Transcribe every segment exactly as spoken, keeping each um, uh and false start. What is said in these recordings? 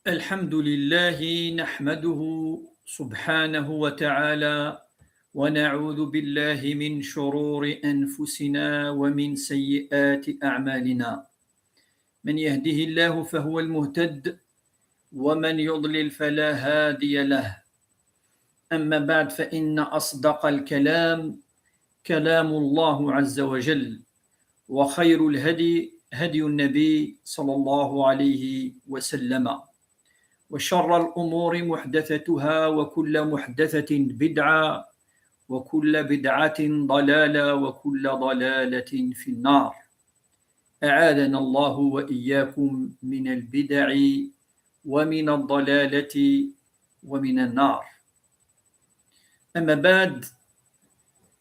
الحمد لله نحمده سبحانه وتعالى، ونعوذ بالله من شرور أنفسنا ومن سيئات أعمالنا. من يهده الله فهو المهتد، ومن يضلل فلا هادي له. أما بعد، فإن أصدق الكلام كلام الله عز وجل، وخير الهدي هدي النبي صلى الله عليه وسلم، وشر الأمور محدثتها، وكل محدثة بدعة، وكل بدعة ضلالة، وكل ضلالة في النار. أعاذنا الله وإياكم من البدع ومن الضلالة ومن النار. أما بعد،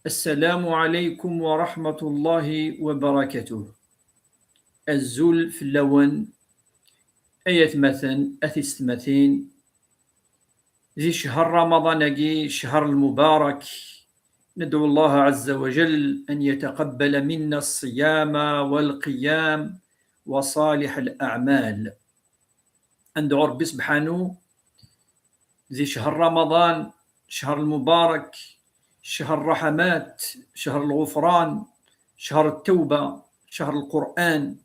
السلام عليكم ورحمة الله وبركاته. Azul fell-awen, ay atmaten, a tisetmatin, di ccher Ramadan-agi, ccher lmubarak, ندعو الله عز وجل أن يتقبل منا الصيام والقيام وصالح الأعمال. Ad ندعو Ṛebbi سبحانه di ccher Ramadan, ccher lmubarak, ccher ṛṛaḥmat, ccher lɣufran, ccher ttawba, ccher lqur'an,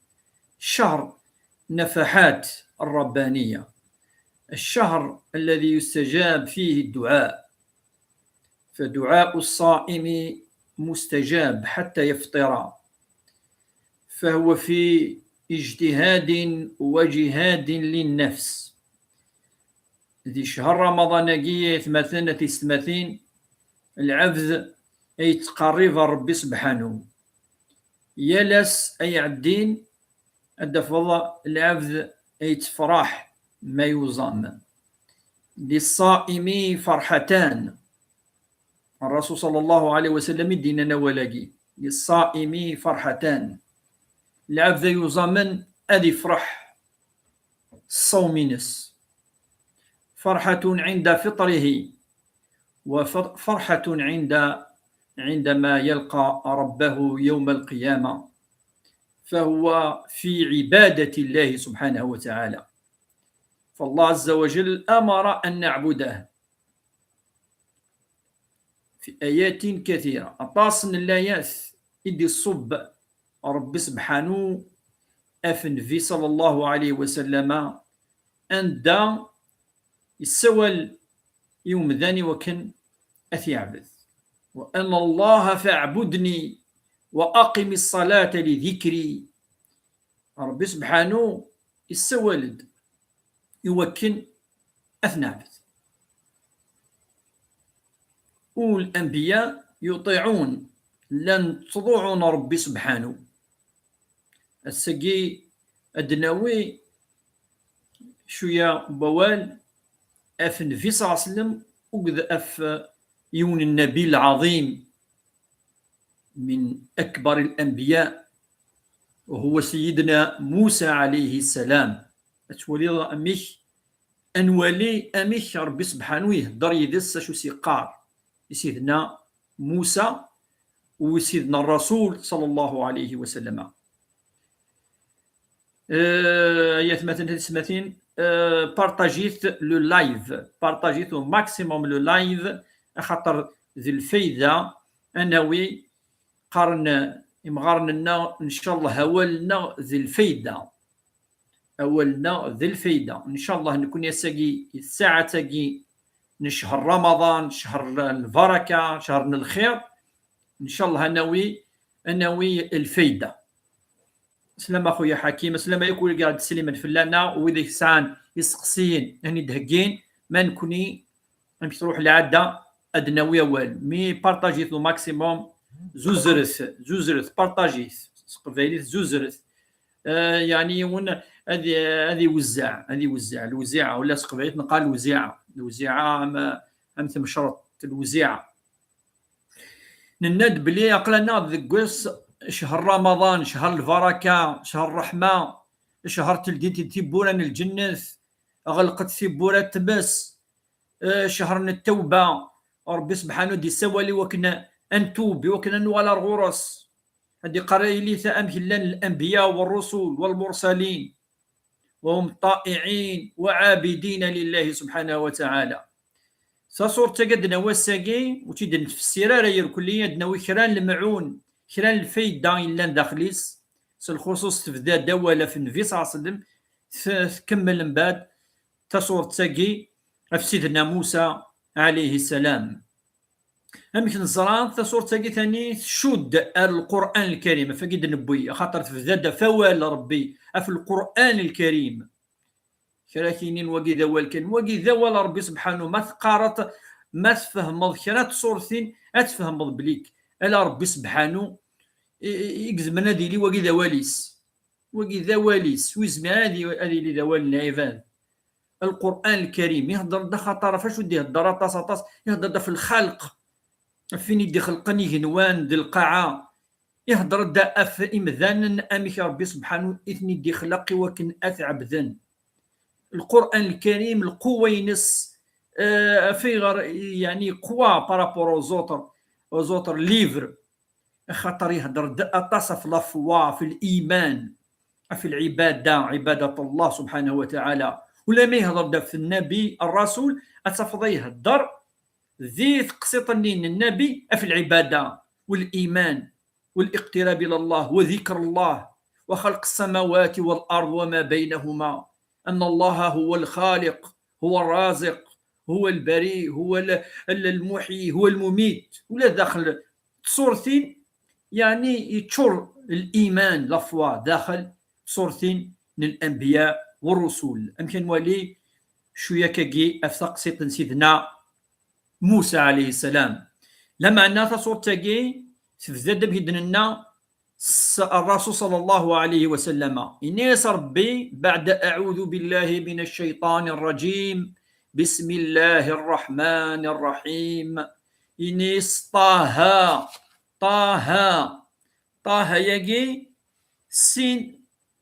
ccher nnafaḥat ṛṛabbaniya, ccher الذي يستجاب فيه الدعاء، فدعاء الصائم مستجاب حتى يفطر، فهو في اجتهاد وجهاد للنفس. Di ccher Ramadan-agi, ay atmaten, a tisetmatin, lɛebd ay yettqerrib ɣer Ṛebbi سبحانه. Yal ass ay iɛeddin, ad d-tafeḍ lɛebd ay yettefraḥ ma yuẓam. للصائم فرحتان. Ṛṛasul صلى الله عليه وسلم i d-yennan awal-agi. للصائم فرحتان. Lɛebd ay yuẓamen ad ifreḥ s ṣṣawm-ines. فرحة عند فطره، وفرحة عند، عندما يلقى ربه يوم القيامة، فهو في عبادة الله سبحانه وتعالى. فالله عز وجل أمر أن نعبده في آيات كثيرة. Aṭas n llayat i d-iṣubb Ṛebbi سبحانه ɣef Nnbi صلى الله عليه وسلم, anda yessawal i umdan i wakken ad t-yeɛbed. وأن الله فاعبدني وأقم الصلاة لذكري. Ṛebbi سبحانه yessawal-d i wakken ad t-neɛbed. والأنبياء يطيعون, llan ttḍuɛun Ṛebbi سبحانه. Ass-agi ad d-nawi cwiya n wawal ɣef Nnbi صلى الله عليه وسلم akked ɣef yiwen n nnabi lɛaḍim, من أكبر الأنبياء, وهو سيدنا موسى عليه السلام. Ad twaliḍ amek, ad nwali amek Ṛebbi سبحانه يهدر yid-s, acu s-yeqqar i Sidna Musa u Sidna Ṛṛasul صلى الله عليه وسلم. Eh, ay atmaten, tisetmatin, eh, partajit le live, partajit au maximum le live, axaṭer d lfayda, ad nawi, qqaren imɣaren-nneɣ, ncallah awal-nneɣ d lfayda. Awal-nneɣ d lfayda. Ncallah nekni ass-agi, ssaɛat-agi n ccher Ramadan, ccher lbaraka, ccher n lxir, ncallah ad nawi, ad nawi lfayda. Slama a xuya Ḥakim, slama yakk wid i ɣ-d-slimen fell-aneɣ, wid i yesɛan iseqsiyen ad ten-id-heggin, ma nekni amek tṛuḥ lɛadda, ad d-nawi awal. Mi partajit au maximum, zuzret, zuzret, partajit. S teqbaylit, zuzret. Eh, yeɛni yiwen ad, ad iwezzeɛ, ad iwezzeɛ lewziɛa, wala s teqbaylit neqqar lewziɛa. Lewziɛa am, am temceṛt, lewziɛa. Nenna-d belli aql-aneɣ deg wass, ccher Ramadan, ccher lbaraka, ccher ṛṛeḥma, ccher teldi-d tiwwura n lǧennet, ɣelqet tiwwura n tmes, eh, ccher n ttawba. Ṛebbi سبحانه ad d-yessawal i wakken ad ntub, i wakken ad nuɣal ar ɣur-s. Ad d-iqqar, a yelli-t, amek llan الأنبياء والرسل والمرسلين. وهم طائعين وعابدين لله سبحانه وتعالى. Tasurt-agi ad d-nawi ass-agi, ur tt-id-nettfessir ara irkelli, ad d-nawi kra n lemɛun, kra n lfayda yellan daxel-is, s lxuṣuṣ tebda-d awal ɣef Nnbi ṣalla Llahu ɛalayhi wa sallam, t-, tkemmel mbeɛd tasurt-agi ɣef Sidna Musa ɛalayhi ssalam. Amek neẓra, tasurt-agi tani tcudd ar Lqur'an Lkarim, ɣef wagi d-newwi, axaṭer tebda-d ɣef awal Ṛebbi, ɣef Lqur'an Lkarim. Kra k-yinin wagi d awal kan, wagi d awal Ṛebbi sebḥanu. Ma teqqareḍ, ma tfehmeḍ kra n tṣurtin, ad tfehmeḍ belli ala Ṛebbi sebḥanu i, i, i izemren ad yili wagi d awal-is. Wagi d awal-is, ur yezmir ara ad i-, ad yili d awal n lɛibad. Lqur'an Lkarim ihedder-d axaṭer ɣef acu d-ihedder aṭas, aṭas, ihedder-d ɣef lxalq, ɣef win i d-ixelqen igenwan d lqaɛa, ihedder-d ɣef imdanen, amek Ṛebbi sebḥanu i ten-id-ixleq i wakken ad t-ɛebden. Lqur'an Lkarim, lquwa-ines, eh, ɣef ayɣer, yeɛni, yeqwa par rapport aux autres, aux autres livres, axaṭer ihedder-d aṭas ɣef la foi, ɣef liman, ɣef lɛibada, ɛibadat Allah subḥanahu wa taɛala. Ulamma ihedder-d ɣef Nnabi, Ṛṛasul, ad tafeḍ ihedder di teqsiṭ-nni n Nnabi ɣef lɛibada, wal-iman, والاقتراب إلى الله وذكر الله وخلق السماوات والأرض وما بينهما، أن الله هو الخالق، هو الرازق، هو البريء، هو ال-، ال-، المحيي، هو المميت. Ula daxel tṣurtin, yeɛni, yeččur liman, la foi, daxel tṣurtin n lanbiya wa rrusul. Amek ad nwali cwiya akkagi ɣef taqsiṭ n Sidna Musa ɛalayhi ssalam? Lameɛna tasurt-agi tebda-d, amek i d-nenna, s Ṛṛasul ṣalla Llahu ɛalayhi wa sallam. Ini-as Ṛebbi, بعد أعوذ بالله من الشيطان الرجيم، بسم الله الرحمن الرحيم. Ini-as Ṭaha, Ṭaha. Ṭaha-yagi sin,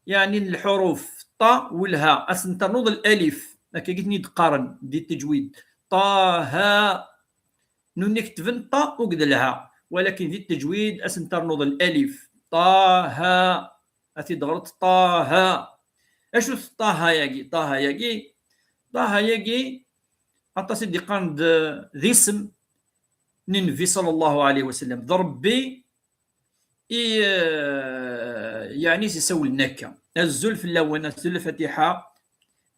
yeɛni, n lḥuruf, ṭa u lha, ad sen-ternuḍ lalif, akkagi i ten-id-qqaren di tejwid. Ṭaha. Nunni ketben ṭa akked lha, walakin di tejwid ad sen-ternuḍ lalif. Ṭaha. Ad t-id-teɣreḍ Ṭaha. Acu-t Ṭaha-yagi? Ṭaha-yagi, Ṭaha-yagi, aṭas i d-iqqaren d, d isem n Nnbi ṣalla Llahu ɛalayhi wa sallam. D Ṛebbi i, eh, yeɛni, s-isawlen akka. Azul fell-awen, azul Lfatiḥa,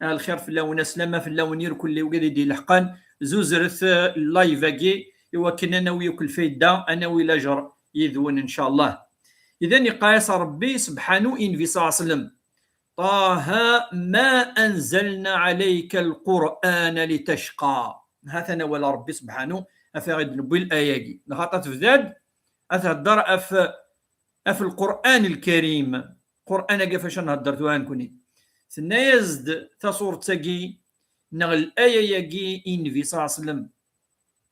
lxir fell-awen, aslama fell-awen, irkelli wigad i d-ileḥqen, zuzret, eh, live-agi, i wakken ad nawi akk lfayda, ad nawi lajer yid-wen, ncallah. Idan, iqqar-as Ṛebbi sebḥanu i Nnbi ṣalla Llahu ɛalayhi wa sallam, طه ما أنزلنا عليك القرآن لتشقى. Ha-t-an awal Ṛebbi sebḥanu, ɣef i d-newwi laya-agi. Lxaṭer tebda-d, ad thedder ɣef, ɣef Lqur'an Lkarim. Qur'an-agi ɣef acu nhedder tura nekkni. Tenna-yas-d tasurt-agi, neɣ laya-agi i Nnbi ṣalla Llahu ɛalayhi wa sallam.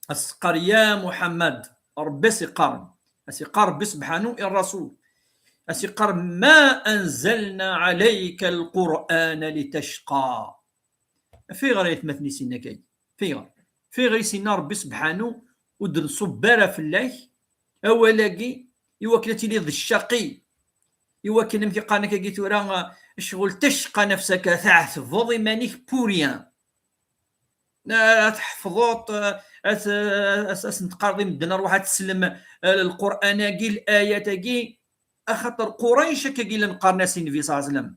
As-teqqar, ya Muḥammad, Ṛebbi as-iqqaren. As-iqqar Ṛebbi sebḥanu i Ṛṛasul. As-iqqar, ما أنزلنا عليك القرآن لتشقى. Ɣef ayɣer ay atmaten-is inna-k-agi? Ɣef ayɣer? Ɣef ayɣer i s-inna Ṛebbi sebḥanu ur d-nṣubb ara fell-ak awal-agi, i wakken ad tiliḍ d ccaqi, i wakken, amek i qqaren akkagi tura, ccɣel tecqa nafsaka, tɛetbeḍ iman-ik pour rien. Ad tḥefḍeḍ, ad, ad, ad sen-teqqareḍ i medden, ṛwaḥ ad teslem, eh, Lqur'an-agi, layat-agi, axaṭer Qurayc akkagi llan qqaren-as i Nnbi ṣalla Llahu ɛalayhi wa sallam.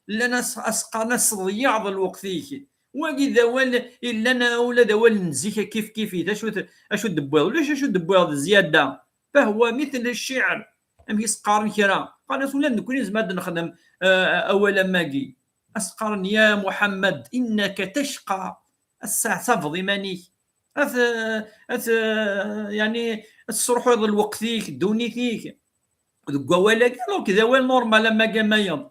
Llan as-, as-qqaren-as tḍeyyɛeḍ lweqt-ik. Wagi d awal yellan, ula d awal n zik kif kif-it. Acu t-, acu d-tewwiḍ? Ulac acu d-tewwiḍ zzyada. فهو مثل الشعر. Amek i s-qqaren kra? Qqaren-as ula d nekkni nezmer ad nexdem, eh, awal am wagi. Ad s-qqaren, ya Muḥammad, إنك تشقى. Ad tesseɛsabeḍ iman-ik. Ad, ad, yeɛni, ad tesruḥuyeḍ lweqt-ik, ddunit-ik. Deg wawal-agi, alors que d awal normal am wagi am wayeḍ.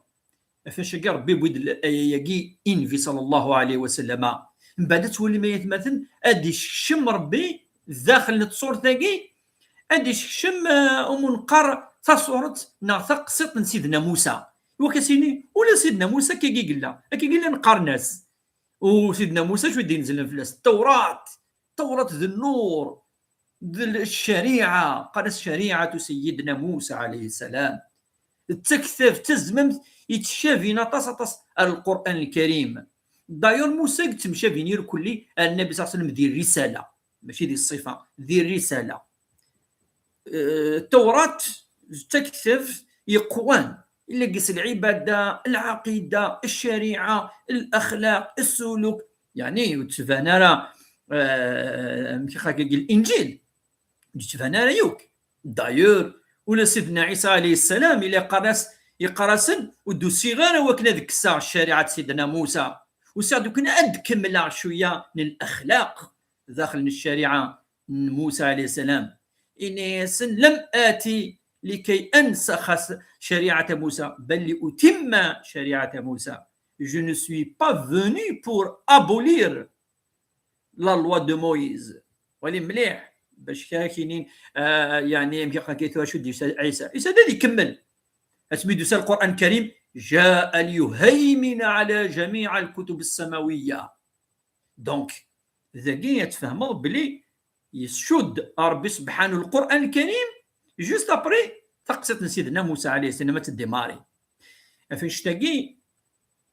Ɣef wacu-agi Ṛebbi yewwi-d layat-agi i Nnbi ṣalla Llahu ɛalayhi wa sallam. Mbeɛd ad twalim ay atmaten, ad isekcem Ṛebbi daxel n tṣurt-agi, ad isekcem, eh, umi neqqar tasurt neɣ taqsiṭ n Sidna Musa. Iwakken ad s-yini, ula Sidna Musa akkagi i yella, akkagi i llan qqaren-as. U Sidna Musa acu i d-inezlen fell-as? Tawrat. Tawrat d nnur, d ccariɛa, qqaren-as ccariɛa n Sidna Musa ɛalayhi ssalam. D taktabt, d tazmamt yettcabin aṭas, aṭas ar Lqur'an Lkarim. D'ailleurs, Musa yettemcabin irkelli ar Nnabi ṣalla Llahu ɛalayhi wa sallam di rrisala, mačči di ṣṣifa, di rrisala. Eh, Tawrat d taktabt yeqwan, illa deg-s lɛibada, lɛaqida, ccariɛa, laxlaq, ssuluk, yeɛni ur d-tban ara, eh, amek akka, deg Linǧil, ur d-tban ara yakk. D'ailleurs, ula Sidna Ɛisa ɛalayhi ssalam, illa yeqqar-as, yeqqar-asen, ur d-usiɣ ara wakken ad kkseɣ ccariɛa n Sidna Musa. Usiɣ-d wakken ad kemmleɣ cwiya n laxlaq daxel n ccariɛa n Musa ɛalayhi ssalam. Yenna-yasen: لم آت لكي أنسخ شريعة موسى، بل لأتم شريعة موسى. Je ne suis pas venu pour abolir la loi de Moïse. Wali mliḥ, bac kra kinin, ah, yeɛni, amek akka, acu d-yusa Ɛisa? Yusa-d ad ikemmel. Asmi d-yusa Lqur'an Lkarim, جاء ليهيمن على جميع الكتب السماوية. Donc, dagi ad tfehmeḍ belli yescudd Ṛebbi Sebḥanu Lqur'an Lkarim juste après taqsiṭ n Sidna Musa ɛalayhi ssalam ad teddimari. Ɣef annect-agi,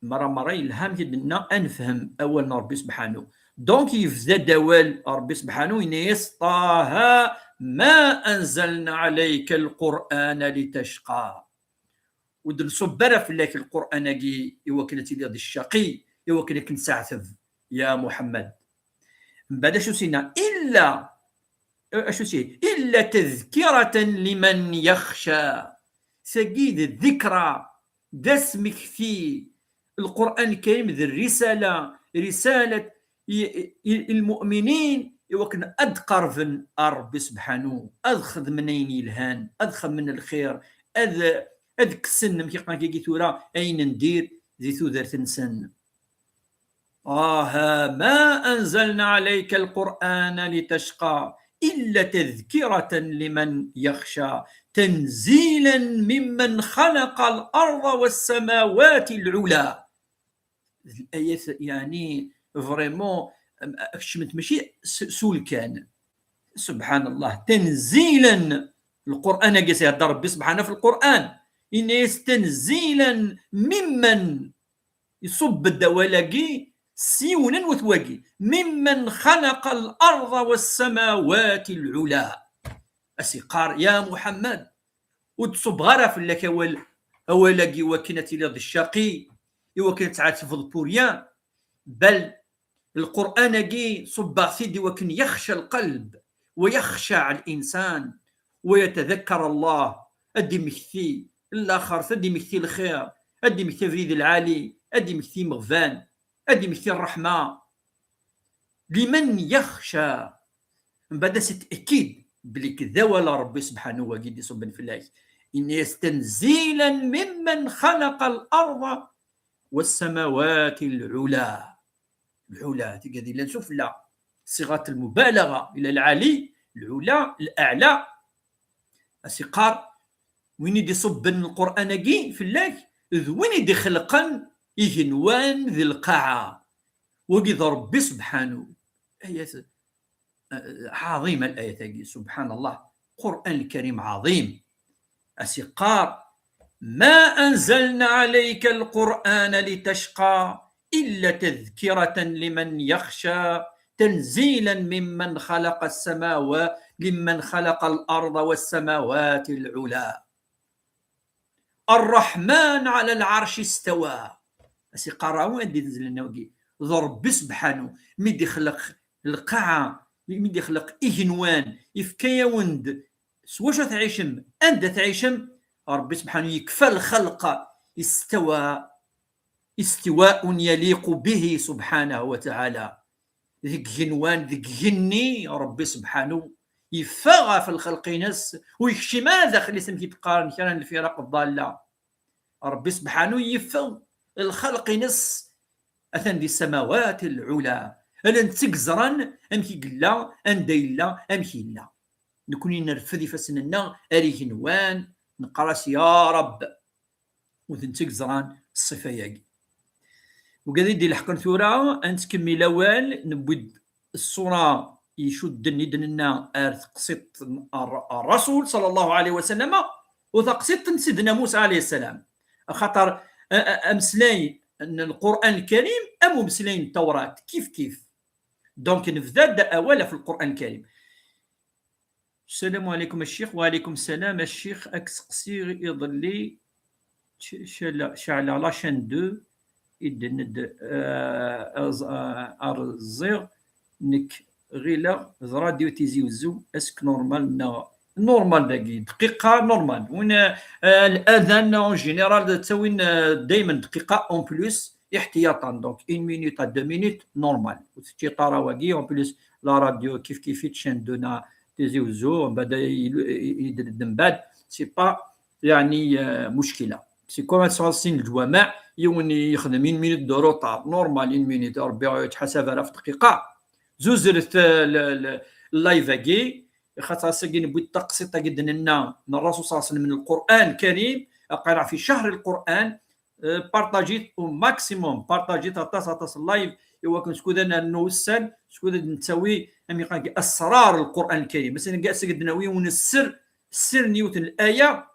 merra, merra yelha amek i d-nenna ad nefhem awal n Ṛebbi Sebḥanu. Donc, yebda-d awal Ṛebbi Sebḥanu, yenna-yas: طه ما أنزلنا عليك القرآن لتشقى. Ur d-nṣubb ara fell-ak Lqur'an-agi i wakken ad tiliḍ d ccaqi, i wakken ad k-nseɛteb, ya Muḥemmed. Mbeɛd acu s-yenna? Illa, eh, acu s-yenna? إلا تذكرة لمن يخشى. Tagi d ddikra, d asmekti. Lqur'an Lkarim d rrisala, risalat i, i, i lmu'minin, i wakken ad qerben ar Ṛebbi Sebḥanu, ad xedmen ayen yelhan, ad xedmen lxir, ad, ad kksen, amek i qqaren dagi tura, ayen n dir di tudert-nsen. طه ما أنزلنا عليك القرآن لتشقى إلا تذكرة لمن يخشى تنزيلا ممن خلق الأرض والسماوات العلى. D layat, yeɛni, vraiment, kecment mačči s, s ulkan. Subḥan Allah. Tanzilan. Lqur'an-agi s-ihedder Ṛebbi Sebḥanu ɣef Lqur'an. Yenna-yas: تنزيلا ممن. Iṣubb-d awal-agi s yiwen anwa-t wagi: ممن خلق الأرض والسماوات العلى. As-iqqar: Ya Muḥemmed, ur d-ṣubbeɣ ara fell-ak awal, awal-agi i wakken ad tiliḍ d ccaqi, i wakken ad tɛettbeḍ pour rien. Bal Lqur'an-agi ṣubbeɣ-t-id i wakken يخشى القلب ويخشع الإنسان ويتذكر الله. Ad d-imekti laxert, ad d-imekti lxir, ad d-imekti abrid lɛali, ad d-imekti imeɣban, ad d-imekti ṛṛeḥma. لمن يخشى. Mbeɛd as-ittɛekkid belli d awal n Ṛebbi Sebḥanu wagi i d-iṣubben fell-ak. Yenna-yas: تنزيلا ممن خلق الأرض والسماوات العلى. Lɛula, tigad yellan sufella. Siɣat lmubalaɣa, ila lɛali, lɛula, laɛla. As-iqqar, win i d-iṣubben Lqur'an-agi fell-ak, d win i d-ixelqen igenwan d lqaɛa. Wagi d Ṛebbi Sebḥanu. Ayat, eh, ɛaḍima layat-agi, subḥan Allah. Qur'an Lkarim ɛaḍim. As-iqqar: ما أنزلنا عليك القرآن لتشقى إلا تذكرة لمن يخشى تنزيلا ممن خلق السماوات، ممن خلق الأرض والسماوات العلى. الرحمن على العرش استوى. As-iqqar, awi ad d-inzel wagi. D Ṛebbi Sebḥanu, mi d-ixleq lqaɛa, mi d-ixleq igenwan, ifka-yawen-d s wacu ad tɛicem, anda tɛicem. Ṛebbi Sebḥanu yekfa lxelq, استوى استواء يليق به سبحانه وتعالى. Deg igenwan, deg igenni, Ṛebbi Sebḥanu yeffeɣ ɣef lxelq-ines, ur yekcim ara daxel-is, amek i d-qqaren kra n lfiraq ḍalla. Ṛebbi Sebḥanu yeffeɣ lxelq-ines, atan di السماوات العلى. Ala netta i yeẓran amek i yella, anda yella, amek yella. Nekni nerfed ifassen-nneɣ ar igenwan, neqqar-as: Ya Ṛebb. U d netta i yeẓran ṣṣifa-agi. Wigad i d-ileḥqen tura, ad nettkemmil awal, newwi-d ṣṣura icudden i d-nenna ar teqsiṭ n ṛ-, ṛṛasul ṣalla Llahu ɛalayhi wa sallam, u taqsiṭ n Sidna Musa ɛalayhi ssalam. Axaṭer a-, a-, ameslay n Lqur'an Lkarim am umeslay n Tawrat, kif kif. Donc, nebda-d awal ɣef Lqur'an Lkarim. Ssalamu ɛalaykum a ccix. Wa ɛalaykum ssalam a ccix. Ad k-seqsiɣ, iḍelli ce-, cala-, ceɛleɣ la chaîne deux, i d-tenniḍ, eh, aẓ-, eh, ar ẓẓiɣ, nekk ɣileɣ d radio Tizi Uzzu, est-ce que normal neɣ normal dagi, dqiqa normal. Win, eh, l'adan en général d ttawin, eh, daymen dqiqa en plus, iḥtiyaṭan. Donc, une minute à deux minutes, normal. Ur tettciṭ ara wagi, en plus, la radio kif kif-it, chaîne deux na Tizi Uzzu, mbaɛd i, i, i, i, mbaɛd, c'est pas, yeɛni, eh, muckila. C'est comme ad sɛuḍ sin leǧwameɛ, yiwen yexdem une minute de retard, normal, une minute, Rebbi ur yettḥasab ara ɣef dqiqa. Zuzret, eh, le, le, live-agi, xaṭer ass-agi newwi-d taqsiṭ-agi d-nenna n Rasul صلى الله عليه وسلم n Lqur'an Lkarim, aql-aɣ fi شهر القرآن, eh, partager-it au maximum, partager-it aṭas, aṭas n live, i wakken skud ad nernu ussan, skud ad nettawi, am iqan, asrar Lqur'an Lkarim. Masalan, ass-agi ad d-nawi yiwen sser, sser n yiwet n laya,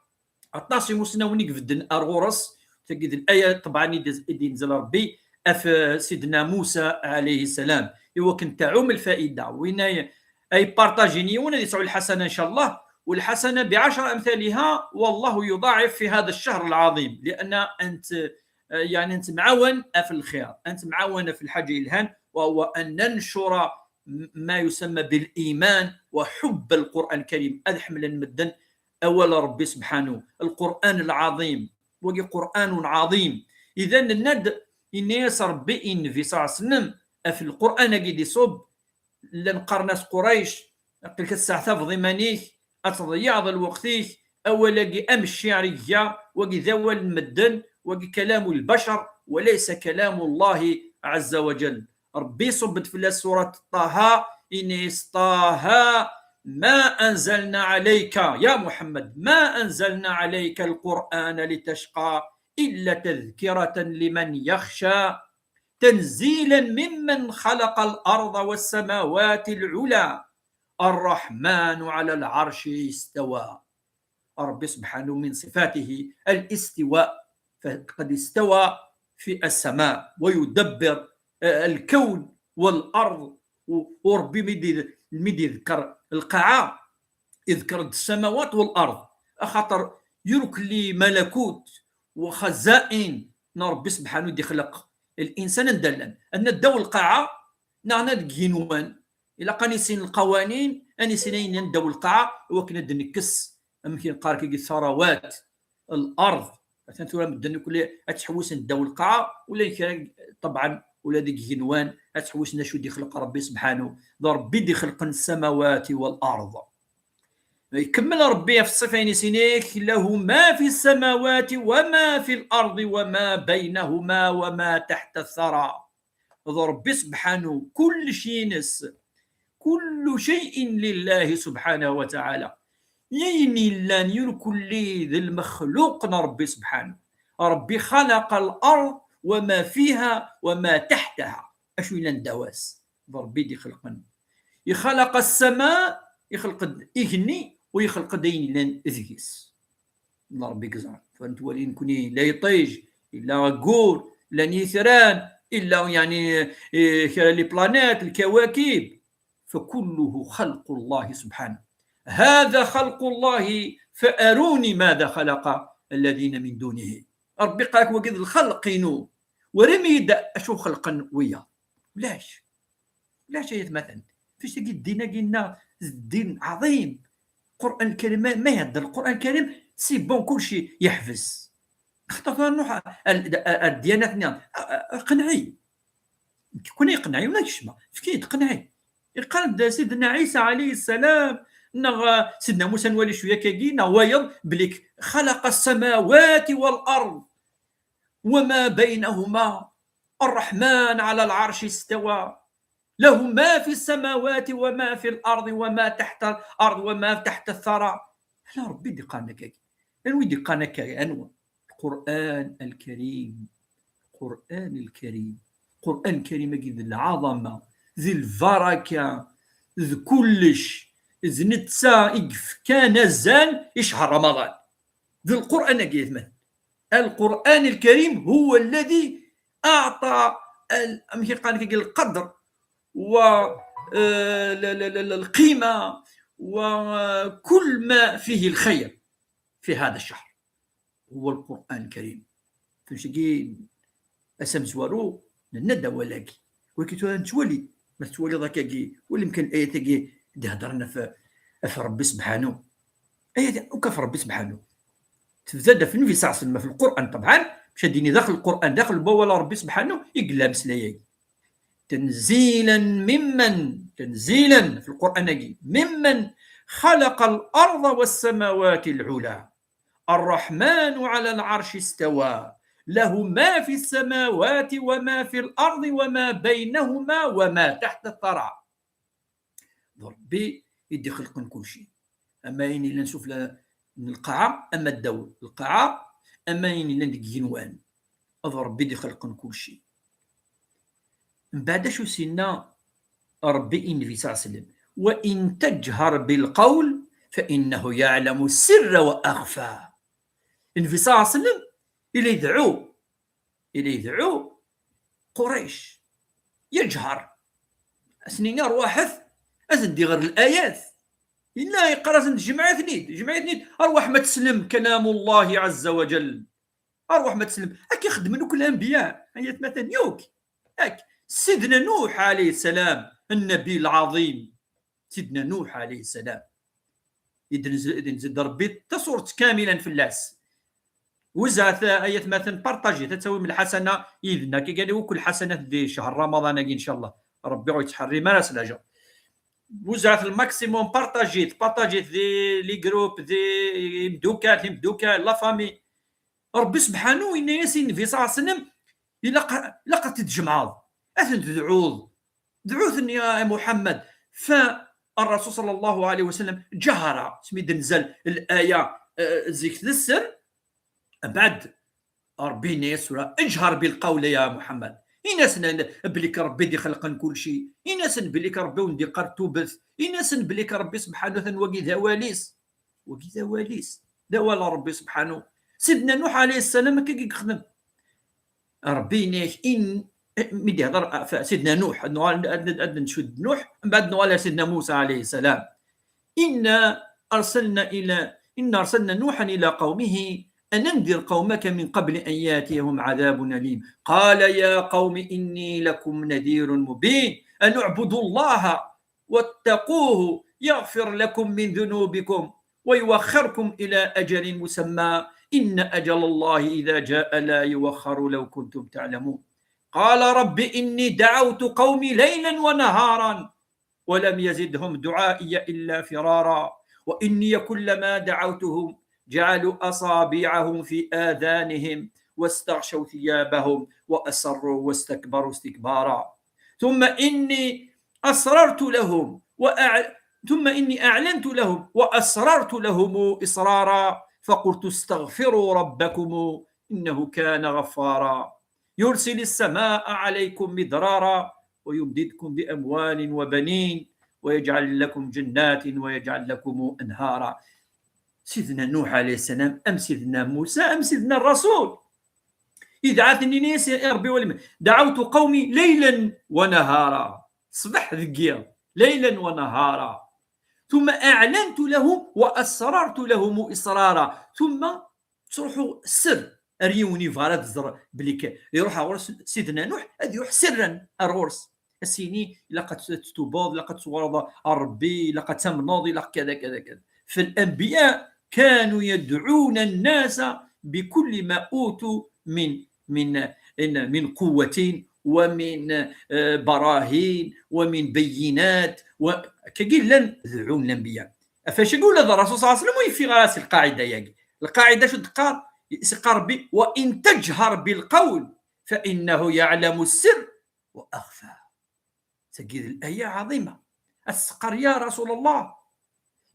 aṭas imusnawen i ibedden ar ɣur-s, tagi d laya, ṭebɛan, i d-, i d-yenzel Rebbi ɣef, eh, Sidna Musa alayhi salam, i wakken tɛum lfaida. Win ay, ay partajin yiwen ad yesɛu lḥasana, إن شاء الله, والحسنة بعشر أمثالها، والله يضاعف في هذا الشهر العظيم، لأن أنت، يعني أنت معاون في الخير، أنت معاون في الحاجة يلهان، وهو أن ننشر م-، ما يسمى بالإيمان وحب القرآن الكريم. Ad ḥemmlen medden awal Rebbi سبحانه، القرآن العظيم، wagi قرآن عظيم. إذا nenna-d, yenna-yas Rebbi i Nnbi صلى الله عليه وسلم, ɣef Lqur'an-agi d-iṣubb, llan qqaren-as Qurayc, aql-ik ad testeɛtabeḍ iman-ik, ad tḍeyyeɛeḍ lweqt-ik, awal-agi am ccir i iga, wagi d awal n medden, wagi كلام البشر وليس كلام الله عز وجل. Rebbi iṣubb-d fell-as surat Ṭaha, yenna-yas: طه ما أنزلنا عليك يا محمد، ما أنزلنا عليك القرآن لتشقى إلا تذكرة لمن يخشى، تنزيلا ممن خلق الأرض والسماوات العلى، الرحمن على العرش استوى. Rebbi سبحانه من صفاته الاستواء، فقد استوى في السماء ويدبر، eh, الكون والأرض. U, u Rebbi mi d-, mi d-iḍekkeṛ lqaɛa, iḍekkeṛ-d السماوات والأرض, axaṭer yurkelli malakut وخزائن n Rebbi سبحانه i d-ixleq الإنسان anda llan. Anna ddaw lqaɛa, neɣ anna deg igenwan, ilaq ad nissin lqawanin, ad nissin ayen yellan ddaw lqaɛa, i wakken ad d-nekkes, amek i neqqar-agi, ثروات الأرض. Atan tura medden akk ad ttḥewwisen ddaw lqaɛa, ula d kra, ṭebɛen, ula deg igenwan, ad ttḥewwisen acu d-ixleq Rebbi سبحانه. D Rebbi i d-ixelqen السماوات والأرض. Ikemmel Rebbi ɣef ṣṣifa-ines, yenna-yak: له ما في السماوات وما في الأرض وما بينهما وما تحت الثرى. D Rebbi سبحانه, kullec ines, كل شيء لله سبحانه وتعالى. Ayen yellan irkelli d lmexluq n Rebbi سبحانه. Rebbi خلق الأرض وما فيها وما تحتها. Acu yellan ddaw-as? D Rebbi i d-ixelqen. Ixleq السماء, ixleq-d igenni, u ixleq-d ayen yellan deg-s. D Rebbi i yeẓran. Tura nettwali nekni, la iṭij, illa aggur, llan yitran, illa, yeɛni, eh, kra les planètes, الكواكب. فكله خلق الله سبحانه. هذا خلق الله فأروني ماذا خلق الذين من دونه. Rebbi iqqar-ak wagi d lxelq-inu. Weri-yi-d acu xelqen wiyaḍ. Ulac. Ulac ay atmaten. Fic tagi ddin-agi-nneɣ, ddin ɛḍim. Lqur'an Lkarim, ma, ma ihedder Lqur'an Lkarim, c'est bon, kulci yeḥbes. Xaṭer tura nruḥ ar, ar, ar ddyanat-nniḍen. A, a, qenɛi. Nekk, kuni iqenɛi, ula kecma. Efk-iyi-d, qenɛi. Iqqar-d Sidna Ɛisa alayhi ssalam, neɣ, eh, Sidna Musa, nwali cwiya akkagi, neɣ wayeḍ, belli خلق السماوات والأرض وما بينهما، الرحمن على العرش استوى، له ما في السماوات وما في الأرض وما تحت الأرض وما تحت الثرى. Ala Rebbi i d-iqqaren akkagi. Anwa i d-iqqaren akkagi? Anwa? Lqur'an Lkarim. Lqur'an Lkarim. Lqur'an Lkarim-agi d lɛaḍama, d lbaraka, d kullec. D netta i yefkan azal i ccher Ramaḍan. D Lqur'an-agi, ay atmaten. القرآن الكريم هو الذي أعطى ال-، أمشي قال لك القدر و، آه، ال-، ال-، ال-، القيمة وكل ما فيه الخير في هذا الشهر، هو القرآن الكريم. فهمتي؟ Ass amezwaru, nenna-d awal-agi. Walakin tura nettwali, ma tettwaliḍ akkagi, wali mkan ayat-agi d-heddren ɣef, ɣef Rebbi Sebḥanu. Ayat akk ɣef Rebbi Sebḥanu. Tebda-d ɣef Nnbi صلى الله عليه وسلم في القرآن, طبعا, مش ad yini daxel Lqur'an, daxel wawal n Rebbi Sebḥanu i yella ameslay-agi. تنزيلا ممن, تنزيلا في القرآن-agi, ممن خلق الأرض والسماوات العلى. الرحمن على العرش استوى. له ما في السماوات وما في الأرض وما بينهما وما تحت الثرى. D Rebbi i d-ixelqen kulci. Ama ayen yellan sufella n lqaɛa, ama ddaw lqaɛa, ama ayen yellan deg yigenwan. D Rebbi i d-ixelqen kulci. Mbeɛd acu s-yenna Rebbi i Nnbi صلى الله عليه وسلم? وإن تجهر بالقول فإنه يعلم السر وأخفى. Nnbi صلى الله عليه وسلم, ila idɛu, ila idɛu Qurayc, يجهر. Ad sen-yini: "Arwaḥet, ad sen-d-iɣer layat." Yella yeqqar-asen-d: "Jemɛet-ten-id, jemɛet-ten-id, arwaḥ ma teslem كلام الله عز وجل." Arwaḥ ma teslem. Akka i xeddmen akk lanbiya, ay atmaten, yakk. Ak, Sidna Nuḥ عليه السلام, النبي العظيم. Sidna Nuḥ عليه السلام. I d-, i d-, i d-, i d-, Rebbi tasurt kamilan fell-as. Wezɛet, ay atmaten, partajit, ad tawim lḥasana yid-neɣ, ki gani akk lḥasanat di ccher Ramaḍan-agi, ncallah. Rebbi ur yettḥerrim ara s leɛǧer. Wezɛet lmaximum, partajit, partajit di les groupes, di imdukal, timeddukal, la famille. Rebbi Sebḥanu yenna-yas i Nnbi صلى الله عليه وسلم: "Ilaq, ilaq ad t-id-tjemɛeḍ, ad ten-tedɛuḍ, dɛu-ten ya Muḥemmed." Fa الرسول صلى الله عليه وسلم جهر, asmi d-tenzal laya, eh, zik d sser, mbeɛd Rebbi yenna-yas tura: "اجهر بالقول يا محمد." Ini-asen belli Rebbi i d-ixelqen kulci. Ini-asen belli Rebbi i wen-d-iqqar tubet. Ini-asen belli Rebbi Sebḥanu atan wagi d awal-is. Wagi d awal-is. D awal n Rebbi Sebḥanu. Sidna Nuḥ عليه السلام akka i yexdem. Rebbi yenna-yak, in-, mi d-ihder ɣef Sidna Nuḥ, ad nuɣal ad, ad, ad ncud Nuḥ, mbeɛd nuɣal ar Sidna Musa عليه السلام. إنا أرسلنا إلى، إنا أرسلنا نوحا إلى قومه أن أنذر قومك من قبل أن يأتيهم عذاب أليم. قال يا قوم إني لكم نذير مبين أن اعبدوا الله واتقوه يغفر لكم من ذنوبكم ويوخركم إلى أجل مسمى إن أجل الله إذا جاء لا يوخر لو كنتم تعلمون. قال رب إني دعوت قومي ليلا ونهارا ولم يزدهم دعائي إلا فرارا وإني كلما دعوتهم جعلوا أصابعهم في آذانهم واستغشوا ثيابهم وأصروا واستكبروا استكبارا ثم إني أسررت لهم وأع-، ثم إني أعلنت لهم وأسررت لهم إسرارا فقلت استغفروا ربكم إنه كان غفارا يرسل السماء عليكم مدرارا ويمددكم بأموال وبنين ويجعل لكم جنات ويجعل لكم أنهارا. Sidna Nuḥ عليه السلام, am Sidna Musa, am Sidna Rasul. Idɛa-ten ini-as i Rebbi: "دعوت قومي ليلا ونهارا." Ṣṣbeḥ d yiḍ, ليلا ونهارا. ثم أعلنت لهم وأسررت لهم إسرارا. ثم ttruḥu sser ar yiwen yebɣa ara tẓer belli k-, iruḥ ɣur-s Sidna Nuḥ, ad iruḥ sirran ar ɣur-s. Ad s-yini, ilaq ad t-, tettubeḍ, ilaq ad twalaḍ ar Rebbi, ilaq ad tamneḍ, ilaq kada, kada, kada. فالأنبياء كانوا يدعون الناس بكل ما أوتوا من، من، من قوة ومن، آه، براهين ومن بينات و-، كاين لن دعون الأنبياء. Ɣef wacagi ula d Rasul صلى الله عليه وسلم ur yeffiɣ ara si lqaɛida-agi. Lqaɛida acu d-teqqar? Yeqqar Rebbi: "وإن تجهر بالقول فإنه يعلم السر وأخفى." Tagi d laya ɛḍima. Ad s-teqqar: "Ya Rasul Allah,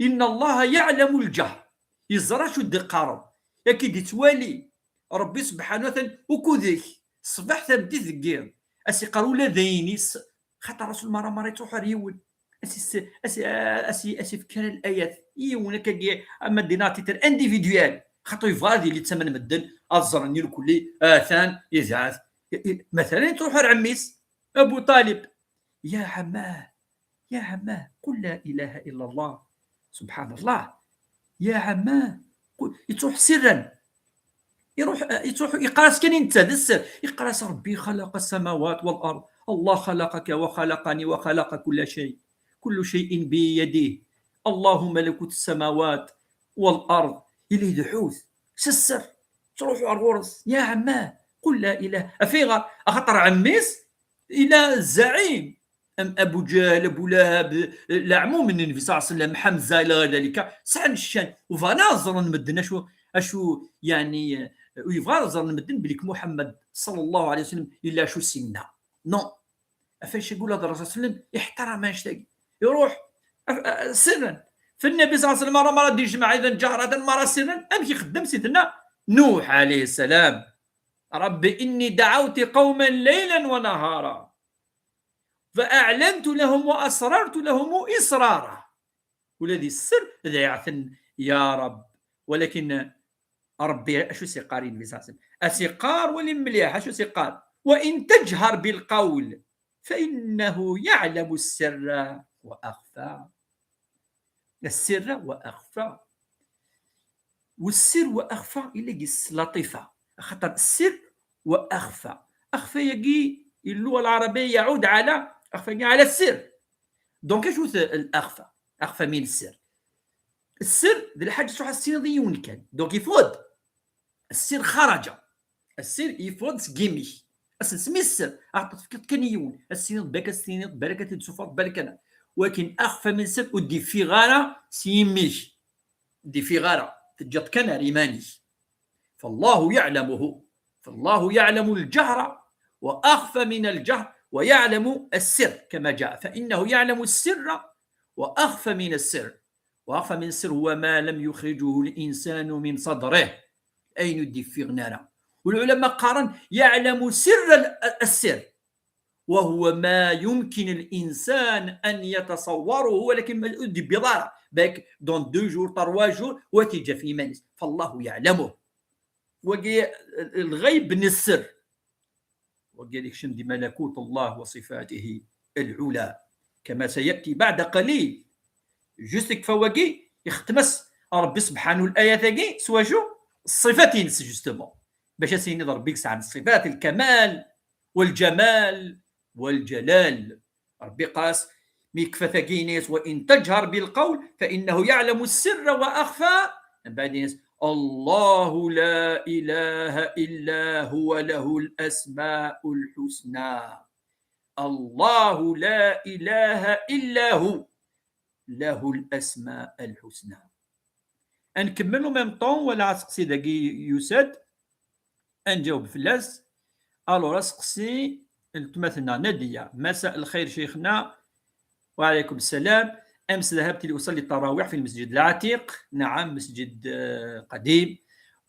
إن الله يعلم الجهر." Yeẓra acu d-teqqareḍ. Yak i d-yettwali Rebbi Sebḥanu atan ukud-ik, ṣṣbeḥ, tameddit, deg yiḍ. Ad s-iqqar ula d ayen-is, xaṭer Rasul mara mara yettruḥ ar yiwen. As-, as-, as-, as-, as-ifk kra n layat, yiwen akkagi, ama d-iniɣ titre individuel. Xaṭer yebɣa ad yili d tama n medden, ad ẓren irkelli, atan, yezɛef. I, i, matalan, yettruḥ ar ɛemmi-s, Abu Ṭalib. Ya ɛemmah, ya ɛemmah, qul la ilaha illa Allah. Subḥan Allah. Ya ɛemmah, qul, yettruḥ sirran. Iruḥ, eh, yettruḥ, yeqqar-as kan i netta, d sser. Yeqqar-as: Ṛebbi xalaqa samawat wal ard. Allah xalaqaka wa xalaqani wa xalaqa kulla cay. Kullu cay'in bi yadih. Allahu malakut samawat wal ard. Yella idɛu-t s sser. Ttruḥu ar ɣur-s: Ya ɛemmah, qul la ilaha. Af ayɣer? Axaṭer ɛemmi-s ila zaɛim. Am Abu Ǧahl, Abu Lahab, leɛmum n Nnbi ṣalla Llahu ɛalayhi wa sallam, Ḥamza, ila ɣayr dalika, sɛan ccan. U bɣan ad ẓren medden acu, acu, yeɛni, ur yebɣa ad ẓren medden belli Muḥemmed ṣalla Llahu ɛalayhi wa sallam yella acu s-yenna. Non. Af acu yegul ad Rasul sallam iḥtaram annect-agi. Iruḥ, af-, a-, sirran. Fi Nnbi ṣalla Llahu ɛalayhi wa sallam, mara, mara d-ijmeɛ, idan ǧahratan, mara sirran. Amek ixeddem Sidna Nuḥ ɛalayhi ssalam? رب إني دعوت قوما ليلا ونهارا فأعلنت لهم وأسررت لهم إسرارا. Ula di sser, dɛiɣ-ten, ya Reb. Walakin Rebbi acu s-iqqar i Nnbi ṣalla Llahu ɛalayhi wa sallam? A s-iqqar, wali mliḥ acu s-iqqar: وإن تجهر بالقول فإنه يعلم السر وأخفى. السر وأخفى. والسر وأخفى illa gis latifa. Axaṭer السر وأخفى. أخفى-yagi, اللغة العربية يعود على أخفى-yagi على السر. Donc, acu t-, الأخفى؟ أخفى من السر. السر d lḥaǧa s-, ad s-tiniḍ i yiwen kan. Donc, yeffeɣ-d. السر خرج. السر yeffeɣ-d seg imi-k. Ad s-nsemmi sser, ad tefkiḍ kan i yiwen. Ad s-tiniḍ, balak ad s-tiniḍ, balak ad t-id-tessufɣeḍ, balak ad. Walakin أخفى من السر ur d-yeffiɣ ara s yimi-k. Ur d-yeffiɣ ara. Teǧǧiḍ kan ar iman-ik. فالله يعلمه. فالله يعلم الجهر وأخفى من الجهر ويعلم السر كما جاء. فإنه يعلم السر وأخفى من السر. وأخفى من السر هو ما لم يخرجه الإنسان من صدره. Ayen ur d-yeffiɣen ara. والعلماء qqaren يعلم سر ال-، السر. وهو ما يمكن الإنسان أن يتصوره، ولكن ما ur d-yewwiḍ ara. Balak dans deux jours, trois jours, wa t-yeǧǧa f yiman-is. فالله يعلمه. Wagi, الغيب n السر. Wagi ad ikcem di ملكوت الله وصفاته العلى كما سيأتي بعد قليل. Juste ikfa wagi, ixettem-as Rebbi subḥanahu الآية-agi s wacu? الصفات-ines, justement. Bac ad s-yini d Rebbi yesɛan الصفات الكمال والجمال والجلال. Rebbi qas, mi yekfa tagi, ini-as: وإن تجهر بالقول فإنه يعلم السر وأخفى. Mbeɛd ini-as: الله لا إله إلا هو له الأسماء الحسنى. الله لا إله إلا هو له الأسماء الحسنى. Ad nkemmel en même temps, wala aseqsi dagi yusa-d, ad nǧaweb fell-as. Alors, aseqsi n weltma-tneɣ Nadia. مساء الخير شيخنا. وعليكم السلام. أمس ذهبت لأصلي التراويح في المسجد العتيق، نعم، مسجد، آه، قديم،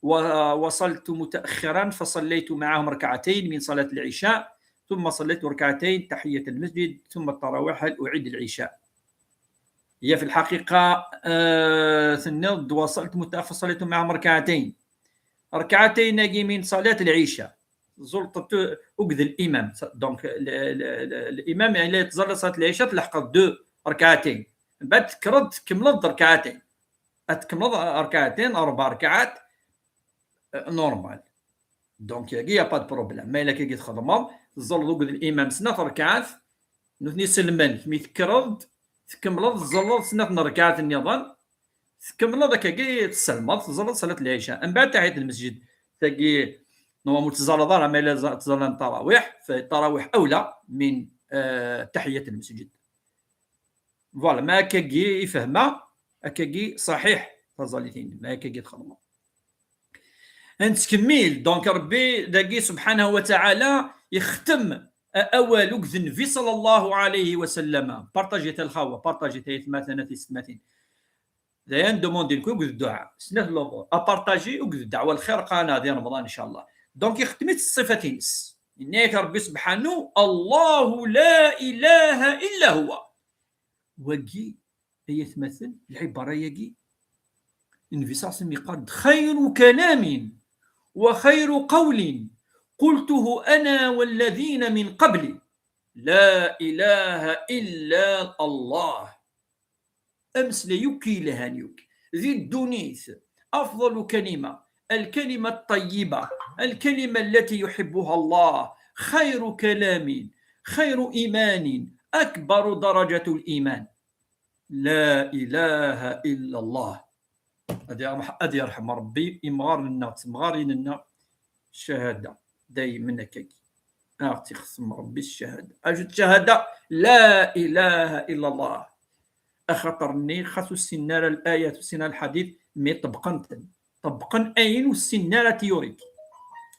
ووصلت متأخرا فصليت معهم ركعتين من صلاة العشاء، ثم صليت ركعتين تحية المسجد، ثم التراويح، هل أعيد العشاء؟ هي في الحقيقة، آه، tenniḍ-d وصلت متأخر فصليت معهم ركعتين. ركعتين-agi من صلاة العشاء. Tẓalleḍ akked l'imam. Donc, l-, l-, l-, l'imam, يعني, la yettẓalla صلاة العشاء, tleḥqeḍ deux ركعتين. Mbeɛd tekkreḍ, tkemmleḍ ركعتين. Ad tkemmleḍ ركعتين, ربع ركعات, آه، normal. Donc, yagi, y a pas de problème. Ma yella akka i txedmeḍ, tẓalleḍ akked l'imam snat rkaɛat, nutni selmen, mi tekkreḍ-d, tkemmleḍ, tẓalleḍ snat n rkaɛat nniḍen, tkemmleḍ akkagi, tselmeḍ, tẓalleḍ ṣalat lɛica. Mbeɛd taḥiyat n lmesǧid, tagi, normalement ur tettẓalleḍ ara, ma yella za-, ttẓallan ttarawiḥ, fa ttarawiḥ awla min, euh, taḥiyat n lmesǧid. Voilà, ma akkagi i fehmeɣ, akkagi ṣaḥiḥ, taẓallit-inem, ma akkagi txedmeḍ. Ad nettkemmil, donc Rebbi dagi subḥanahu wa taɛala ixtem a-, awal akked Nnbi ṣalla Llahu ɛalayhi wa sallam. Partajit a lxawa, partajit ay atmaten, a tisetmatin. D ayen demandin-ken akked dduɛa. Snat lumuṛ. A partaji akked ddeɛwa lxir, qqaren di Remḍan, ncallah. Donc, ixtem-itt s ṣṣifat-ines. Yenna-yak Rebbi subḥanu: الله لا إله إلا هو. Wagi, ay atmaten, lɛibara-yagi, Nnbi ṣṣaḥ yeqqar-d: خير كلام وخير قول قلته أنا والذين من قبلي لا إله إلا الله. Ameslay akk yelhan akk di ddunit, أفضل كلمة، الكلمة الطيبة، الكلمة التي يحبها الله، خير كلام، خير إيمان، أكبر درجة الإيمان. لا إله إلا الله. Ad yerḥem, ad yerḥem Ṛebbi imɣaren-nneɣ d temɣarin-nneɣ. Ccahada, daymen akkagi. Ad ɣ-tt-ixtem Ṛebbi s ccahada. Acu d ccahada? لا إله إلا الله. Axaṭer-nni, xas ur ssinen ara l-ayat, ur ssinen ara lḥadit, mi ṭebbqen-ten. Ṭebbqen ayen ur ssinen ara théorique.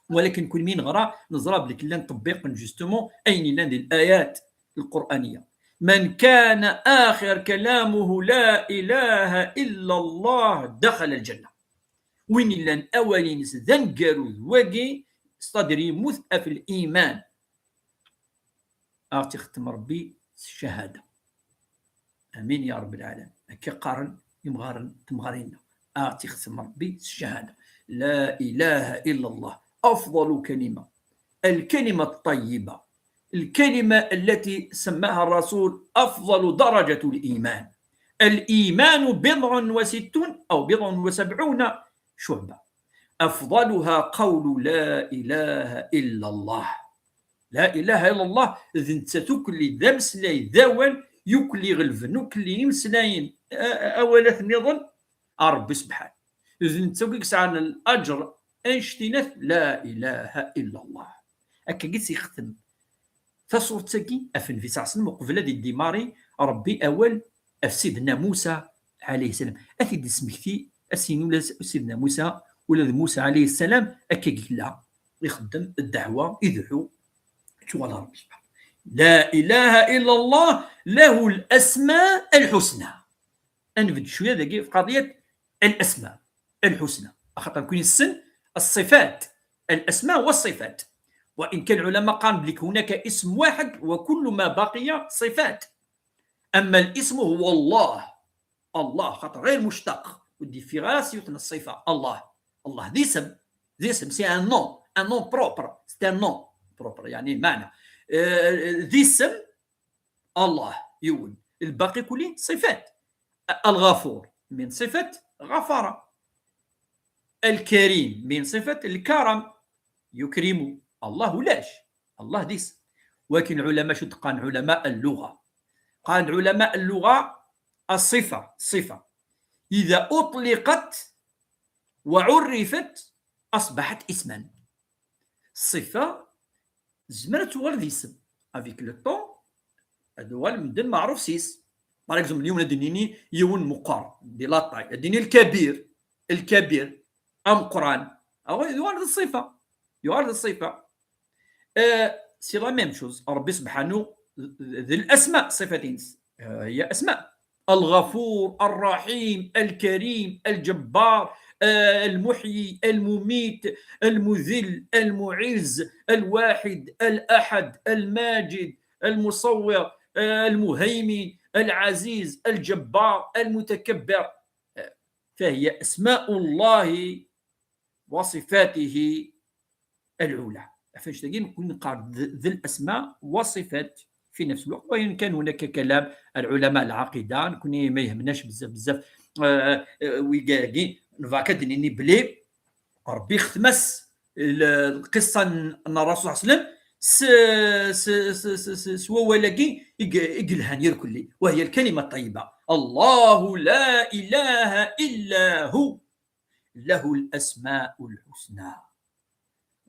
Walakin kunmi neɣra, neẓra belli llan ṭebbiqen, justement, ayen yellan di l-ayat lqur'aniya. من كان آخر كلامه لا إله إلا الله دخل الجنة. Win yellan awal-ines d aneggaru d wagi, c'est-à-dire yemmut ɣef liman, ad ɣ-tt-ixtem Ṛebbi s ccahada. Amin ya Ṛebbi lɛalamin. Akka qqaren imɣaren, temɣarin-nneɣ. Ad ɣ-tt-ixtem Ṛebbi s ccahada. لا إله إلا الله. أفضل كلمة. الكلمة الطيبة. الكلمة التي سماها الرسول أفضل درجة الإيمان. الإيمان بضع وستون أو بضع وسبعون شعبة. أفضلها قول لا إله إلا الله. لا إله إلا الله, d nettat ukkelli d ameslay, d awal, yukkelli ɣelben, ukkelli imeslayen, a-, a-, awalat nniḍen, a Ṛebbi sebḥan. D nettat akk i yesɛan laǧer anect-inat, لا إله إلا الله. Akkagi i tt-yextem. Taṣurt-agi, ɣef Nnbi ṣṣaḥ uqbel ad idimari Ṛebbi awal ɣef Sidna Musa ɛalayhi ssalam. Ad t-id-ismekti, ad s-yini ula d Sidna Musa, ula d Musa ɛalayhi ssalam, akka i yella, ixeddem ddeɛwa, idɛu, tuɣal Ṛebbi. لا إله إلا الله له الأسماء الحسنى. Ad nbedd cwiya dagi ɣef qadiyat الأسماء الحسنى. Axaṭer nekkni nessen الصفات، الأسماء والصفات. وإن كان العلماء قالوا بلي هناك اسم واحد وكل ما بقي صفات. أما الاسم هو الله. الله، خاطر غير مشتق. ودي في غاس يثنى الصفة. الله. الله ذي اسم. ذي اسم، c'est un nom. Un nom propre. C'est un nom propre. يعني معنى. آه، ذي اسم الله يون. الباقي كله صفات. الغفور من صفة غفر. الكريم من صفة الكرم. يكرم. الله لاش؟ الله ذي اسم. ولكن علماء شو قال علماء اللغة؟ قال علماء اللغة الصفة، صفة إذا أطلقت وعرفت أصبحت اسما. الصفة زمرت تولد اسم. Avec le temps, هذا هو المدن معروف سيس. Par exemple, اليوم ندنيني يون مقر دي لاطاي، ندني الكبير، الكبير، أمقران. أو يولد الصفة، يولد الصفة. آه، c'est la même chose. ربي سبحانه ذي الأسماء، صفات، آه، هي أسماء. الغفور، الرحيم، الكريم، الجبار، آه، المحيي، المميت، المذل، المعز، الواحد، الأحد، الماجد، المصور، آه، المهيمن، العزيز، الجبار، المتكبر. آه، فهي أسماء الله وصفاته العلى. Ɣef annect-agi, nekkni neqqar ذي الأسماء والصفات في نفس الوقت، وإن كان هناك كلام العلماء العقيدة، nekkni ما يهمناش بزاف، بزاف، آه، آه، ويقاقي، نفاكد نيني بلي ربي ختمس ال-، القصة ن-، ن الرسول صلى الله عليه وسلم س-، س-، س-، س-، س-، سوا ولكن يق-، يقلها نير كلي، وهي الكلمة الطيبة: الله لا إله إلا هو له الأسماء الحسنى.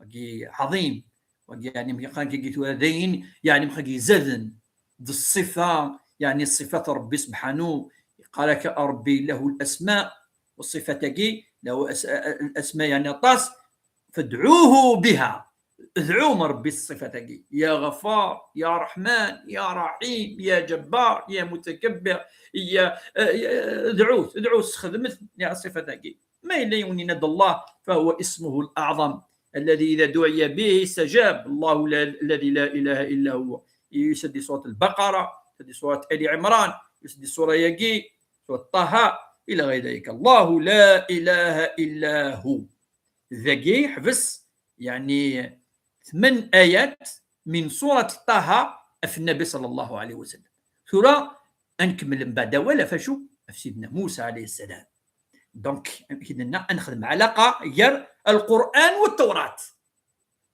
Wagi عظيم. Wagi يعني مخاكي قلت هذين يعني مخاكي زادن د الصفة، يعني الصفات ربي سبحانه. قال لك ربي له الأسماء، والصفة تاكي له أس-، الأسماء يعني طاس، فادعوه بها. ادعوا من ربي الصفة تاكي: يا غفار، يا رحمن، يا رحيم، يا جبار، يا متكبر، يا، يا، ادعوه، ادعوه، استخدمت يا الصفة تاكي. ما إلا يونينا الله، فهو اسمه الأعظم الذي إذا دعي به استجاب. الله لا، الذي لا إله إلا هو. يسدي سورة البقرة، يسدي سورة آل عمران، يسدي سورة ياكي، سورة طه، إلى غير ذلك. الله لا إله إلا هو. Dagi ḥbes, يعني, ثمان آيات من سورة طه في النبي صلى الله عليه وسلم. Tura ad nkemmel mbeɛd awal ɣef acu? Ɣef Sidna Musa عليه السلام. Donc, amek i d-nenna, ad nexdem ɛlaqa gar Lqur'an والتوراة.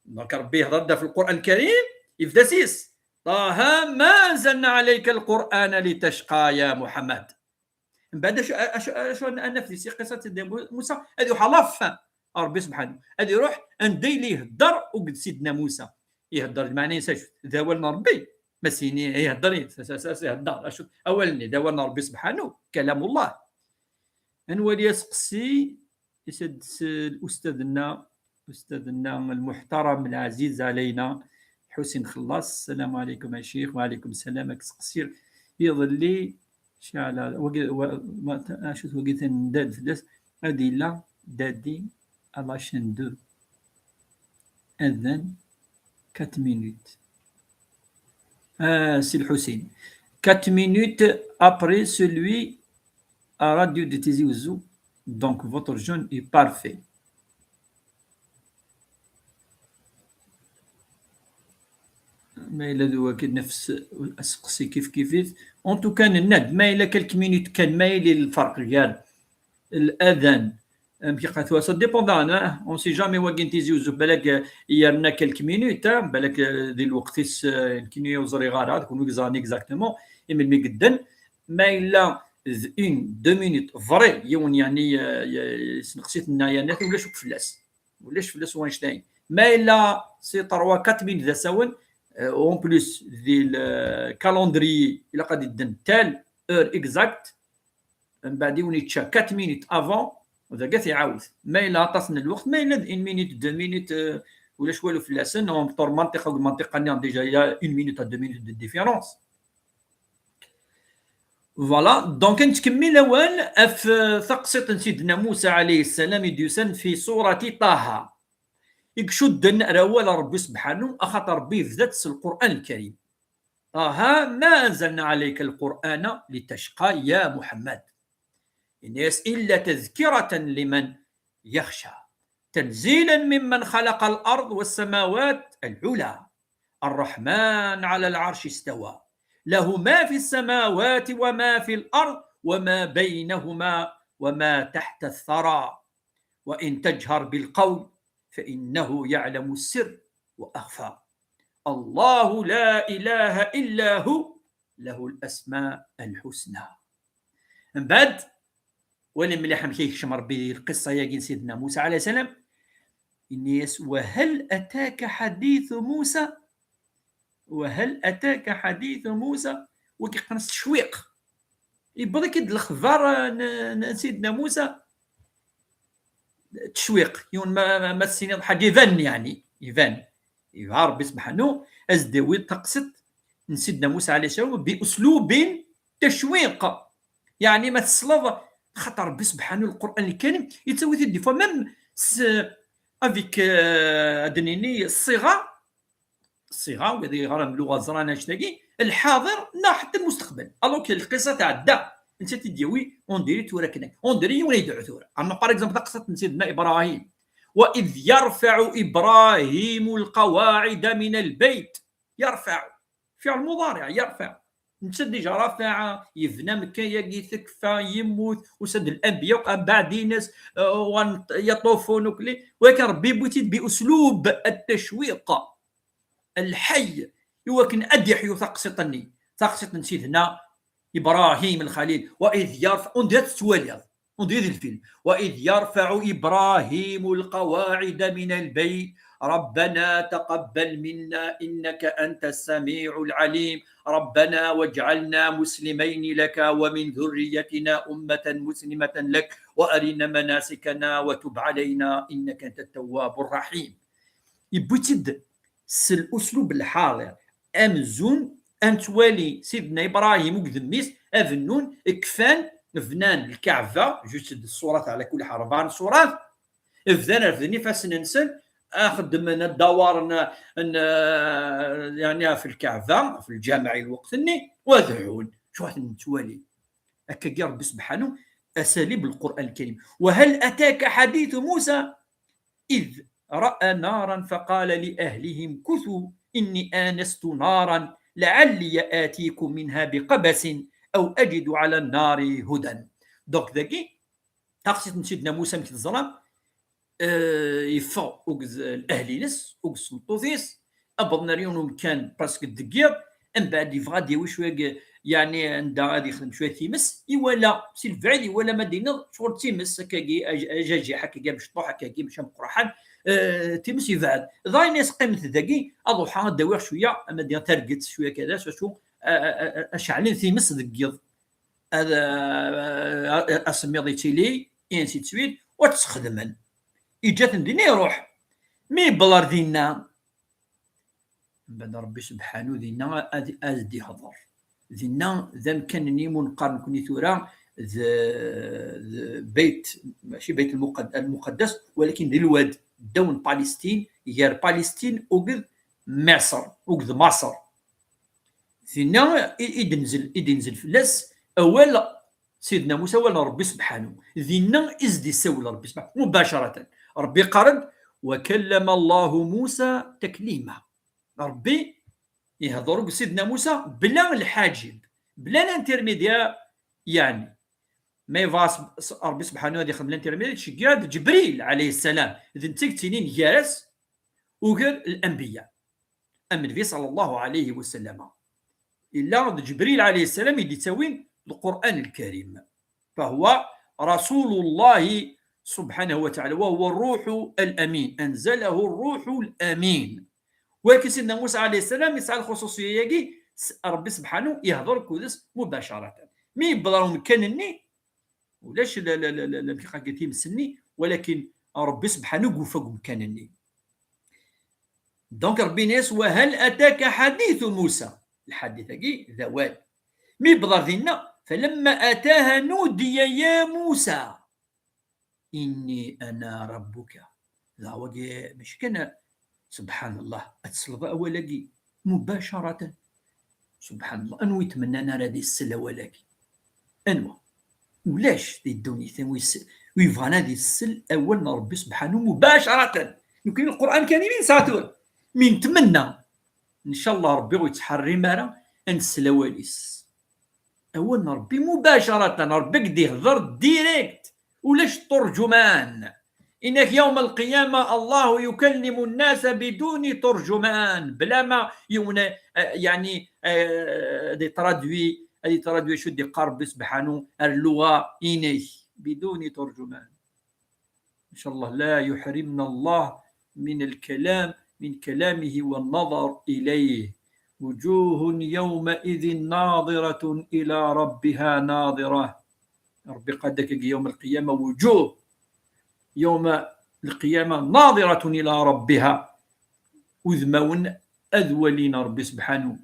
Donc, Ṛebbi yehder-d ɣef Lqur'an Lkarim, yebda s-is: طه ما أنزلنا عليك القرآن لتشقى يا محمد. Mbeɛd acu, acu, acu ad naf di si qissat Sidna Mu-, Musa? Ad iruḥ à la fin, Ṛebbi subḥanu. Ad iruḥ anda yella ihedder akked Sidna Musa. Ihedder, lmeɛna-is acu? D awal n Ṛebbi. Ma s-yini ihedder, s-, s-, s-, ihedder. Acu? Awal-nni, d awal n Ṛebbi subḥanu, كلام الله. Ad nwali aseqsi, is-, s-, s-, أستاذنا المحترم العزيز علينا حسين خلاص. السلام عليكم يا شيخ. وعليكم السلام. Ad k-seqsiɣ, iḍelli, cɛala, wagi, wa, ma, ta-, acu-t wagi, tan-, dad fell-as, ad illa dadi à la chaîne deux. Adan, quatre minutes. Ah, c'est le Hussein. Quatre minutes après celui à Radio de Tizi Ouzou. Donc, votre jeûne est parfait. Ma yella d wagi nefs aseqsi kif kif-it. En tout cas, nenna-d ma yella quelques minutes kan, ma yella lferq gar l'adan, amek i qatwa, ça dépend daɣen, hein. On sait jamais, wagi n Tizi Ouzou, balak, euh, yerna quelques minutes, hein, balak, euh, di lweqt-is, euh, nekkini ur ẓriɣ ara, d kunwi i yeẓran exactement i melmi i yedden. Ma yella d une, deux minutes, vrai, yiwen, yeɛni, euh, y-, sneqsit-nna, yeɛni, ulac akk fell-as. Ulac fell-as wanect-ayi. Ma yella si trois, quatre minutes d asawen, euh, en plus, di le calendrier, ilaq ad yedden telle heure exacte, mbeɛd yiwen yečča quatre minutes avant, dagi ad t-iɛawed. Ma yella aṭas n lweqt, ma yella d une minute, deux minutes, euh, ulac walu fell-asen, en, entre manṭiqa akked manṭiqa-nni, déjà, il y a une minute à deux minutes de différence. Voilà, donc ad nettkemmil awal ɣef, euh, taqsiṭ n Sidna Musa alayhi ssalam i d-yusan fi surati Taha. I icudden ar awal n Ṛebbi subḥanu, axaṭer Ṛebbi yebda-t s Lqur'an Lkarim. طه ما أنزلنا عليك القرآن لتشقى يا محمد. Yenna-yas إلا تذكرة لمن يخشى. تنزيلا ممن خلق الأرض والسماوات العلى. الرحمن على العرش استوى. له ما في السماوات وما في الأرض وما بينهما وما تحت الثرى. وإن تجهر بالقول فإنه يعلم السر وأخفى. الله لا إله إلا هو له الأسماء الحسنى. Mbeɛd, wali mliḥ amek i yekcem Ṛebbi di lqissa-agi n Sidna Musa alayhi ssalam. Yenna-yas: وهل أتاك حديث موسى؟ وهل أتاك حديث موسى؟ Wagi qqaren-as ttecwiq. Yewweḍ-ik-id lexbar n, n, n Sidna Musa. Ttecwiq. Yiwen ma, ma, ma tessiniḍ ḥaǧa ibanen, yeɛni. Iban. Yebɣa Ṛebbi subḥanu ad s-d-yawi taqsiṭ n Sidna Musa alayhi ssalam بأسلوب تشويق. Yeɛni ma tesleḍ, xaṭer Ṛebbi subḥanu Lqur'an Lkarim yettawi-t-id des fois même s, avec, euh, ad d-nini, ṣṣiɣa, ṣṣiɣa, wid yeɣran lluɣa ẓran annect-agi, lḥaḍir neɣ ḥetta lmusteqbal. Alors que lqissa tɛedda, netta i d-yawi, on dirait tura kan, on dirait yiwen ay yedɛu tura. Rnu, par exemple, taqsiṭ n Sidna Ibrahim. وإذ يرفع إبراهيم القواعد من البيت. يرفع. فعل مضارع، يرفع. Netta déjà رفع, yebna Mekka-agi, tekfa, yemmut, usan-d lanbiya, mbeɛd-ines, euh, wan-, yaṭufun, ukli. Walakin Ṛebbi yewwi-t-id بأسلوب التشويق. Lḥay, i wakken ad d-iḥyu taqsiṭ-nni, taqsiṭ n Sidna Ibrahim Lxalil. وإذ يرفع, on dirait tettwaliḍ, on dirait di lfilm. وإذ يرفع إبراهيم القواعد من البيت ربنا تقبل منا إنك أنت السميع العليم ربنا واجعلنا مسلمين لك ومن ذريتنا أمة مسلمة لك وأرنا مناسكنا وتب علينا إنك أنت التواب الرحيم. Yewwi-tt-id s l'uslub lḥaḍir, amzun ad nettwali Sidna Ibrahim akked mmi-s, abennun, kfan, bnan Lkaɛba, juste d ṣṣurat ɛla kulli ḥal, ṛebɛa n ṣṣurat, bdan refden ifassen-nsen, xeddmen ddawar n, n, yeɛni ɣef Lkaɛba, ɣef lǧameɛ i lweqt-nni, u ad dɛun. Acu ad nettwali? Akkagi Ṛebbi subḥanu, أساليب القرآن الكريم. وهل أتاك حديث موسى إذ رأى نارا فقال لأهله امكثوا إني آنست نارا لعلي آتيكم منها بقبس أو أجد على النار هدى. Donc, dagi, taqsiṭ n Sidna Musa, amek teẓram, euh, yeffeɣ uked, euh, ahli-ines, uked tmeṭṭut-is, awḍen ar yiwen umkan presque deg yiḍ, mbeɛd yebɣa ad yawi cwiya, yeɛni anda ad yexdem cwiya times, iwala si lebɛid, iwala ma d-iniḍ ccɣel d times, akkagi, aj-, ajajiḥ, akkagi, amecṭuḥ, akkagi, mačči ameqqraḥan, euh, times yebɛed. Dɣa yenna-yas qqimet dagi, ad ruḥeɣ ad d-awiɣ cwiya, ama d target, cwiya kada, s wacu, a, a, a, a ceɛlen times deg yiḍ. Ad, a, a, asemmiḍ yettili, et ainsi de suite, ur tt-sxedmen. Yeǧǧa-ten dinna, iruḥ. Mi yewweḍ ar dinna, mbeɛd Ṛebbi sebḥanu dinna ad, ad d-ihḍeṛ. Dinna d amkan-nni mu neqqar nekni tura d, d Beyt, mačči Beyt Lmuqad-, Lmuqaddas, walakin d Lwad, ddaw n Palestin, gar Palestin uked Miṣr, uked Maṣer. Dinna i, i d-inzel, i d-inzel fell-as awal Sidna Musa, awal n Ṛebbi sebḥanu. Dinna i s-d-issawel Ṛebbi sebḥanu, mubacaratan. Ṛebbi iqqar-d, وكلم الله موسى تكليما. Ṛebbi ihḍeṛ akked Sidna Musa bla lḥaǧib, bla l'intermédiaire, yeɛni. Ma yebɣa s-, s-, Ṛebbi sebḥanu ad ixdem l'intermédiaire, tceggeɛ-d Ǧebril ɛalayhi ssalam. D netta i yettinin gar-as ugar l-anbiya. Am Nnbi ṣalla Llahu ɛalayhi wa sallama. Illa d Ǧebril ɛalayhi ssalam i d-ittawin Lqur'an Lkarim. فهو رسول الله سبحانه وتعالى، وهو الروح الأمين، أنزله الروح الأمين. Walakin Sidna Musa ɛalayhi ssalam yesɛa lxuṣuṣiya-agi, s-, Ṛebbi sebḥanu ihḍeṛ akked-s mubacaratan. Mi yewweḍ ɣer umkan-nni, ulac la, la, la, la, la, la, times-nni, walakin Ṛebbi sebḥanu yufa deg umkan-nni. Donc, Ṛebbi yenna-yas, وهل أتاك حديث موسى. Lḥadit-agi d awal. Mi yewweḍ ɣer dinna, فلما أتاها نودي يا موسى إني أنا ربك. Dɣa wagi, mačči kan, subḥan Llah, ad tesleḍ awal-agi mubacaratan. Subḥan Llah, anwa i tmennan ara d-issel awal-agi? Anwa? Ulac di ddunit-a wi s-, wi yebɣan ad issel awal n Ṛebbi sebḥanu mubacaratan. Nekni Lqur'an kan i nesɛa tura. Mi netmenna, ncallah Ṛebbi ur yettḥerrim ara ad nsel awal-is. Awal n Ṛebbi mubacaratan, Ṛebbi i k-d-ihḍeṛ direct, ulac turǧuman. Yenna-k يوم القيامة الله يكلم الناس بدون ترجمان، bla ma yiwen, eh, yeɛni, eh, ad itraduit, ad itraduit acu d-iqqar Ṛebbi sebḥanu ar lluɣa-inek, بدون ترجمان. إن شاء الله لا يحرمنا الله من الكلام، من كلامه والنظر إليه. وجوه يومئذ ناظرة إلى ربها ناظرة. Ṛebbi iqqar-d akka يوم القيامة، وجوه يوم القيامة ناظرة إلى ربها. Udmawen ad walin Ṛebbi sebḥanu.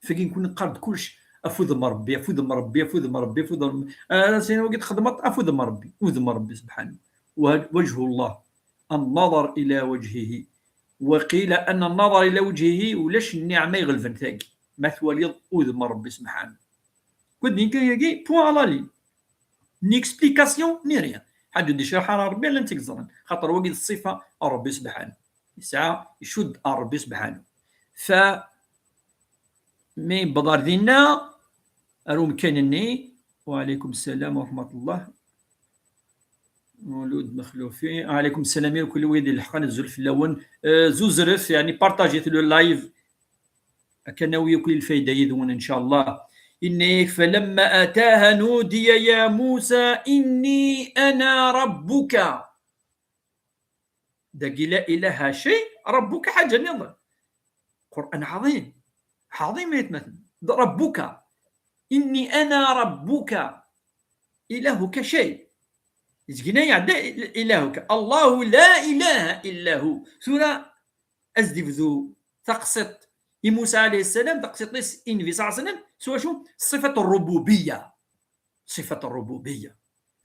Tagi nkun neqqar-d kullec, afud n Ṛebbi, afud n Ṛebbi, afud n Ṛebbi, afud n Ṛebbi. Ah, sin wagi txedmeḍ, afud n Ṛebbi, udem n Ṛebbi sebḥanu. وجه الله، النظر إلى وجهه. وقيل أن النظر إلى وجهه ulac nniɛma iɣelben tagi. Ma twaliḍ udem n Ṛebbi sebḥanu. Kud ninka yagi, point à la ligne. Ni explication, ni rien. Ḥaǧa ur d-icraḥ ara Ṛebbi, llan tt-iẓran. Xaṭer wagi d ṣṣifa n Ṛebbi sebḥanu. Yesɛa, icudd ar Ṛebbi sebḥanu. Fa, mi yewweḍ ar dinna, ar umkan-nni, وعليكم السلام ورحمة الله. Mulud Mexlufi, وعليكم السلام i kul wid ilḥeqen, azul fell-awen. Eh, zuzret, yeɛni, partagit le live. Akken ad nawi akk lfayda yid-wen, ncallah. Yenna-yak, فلما أتاها نودي يا موسى إني أنا ربك. Dagi la ilaha chay, ربك ḥaǧa nniḍen. Qur'an ɛaḍim. Ɛaḍim, aytmaten. D ربك. إني أنا ربك. إلهك chay. Zgina yeɛda il-, إلهك. الله لا إله إلا هو. Tura, ad s-d-ibdu taqsiṭ i Musa ɛalayhi ssalam, taqsiṭ-is i Nnbi ṣalla Llahu ɛalayhi wa sallam, s wacu? Ṣṣifat ṛṛububiyya. Ṣṣifat ṛṛububiyya.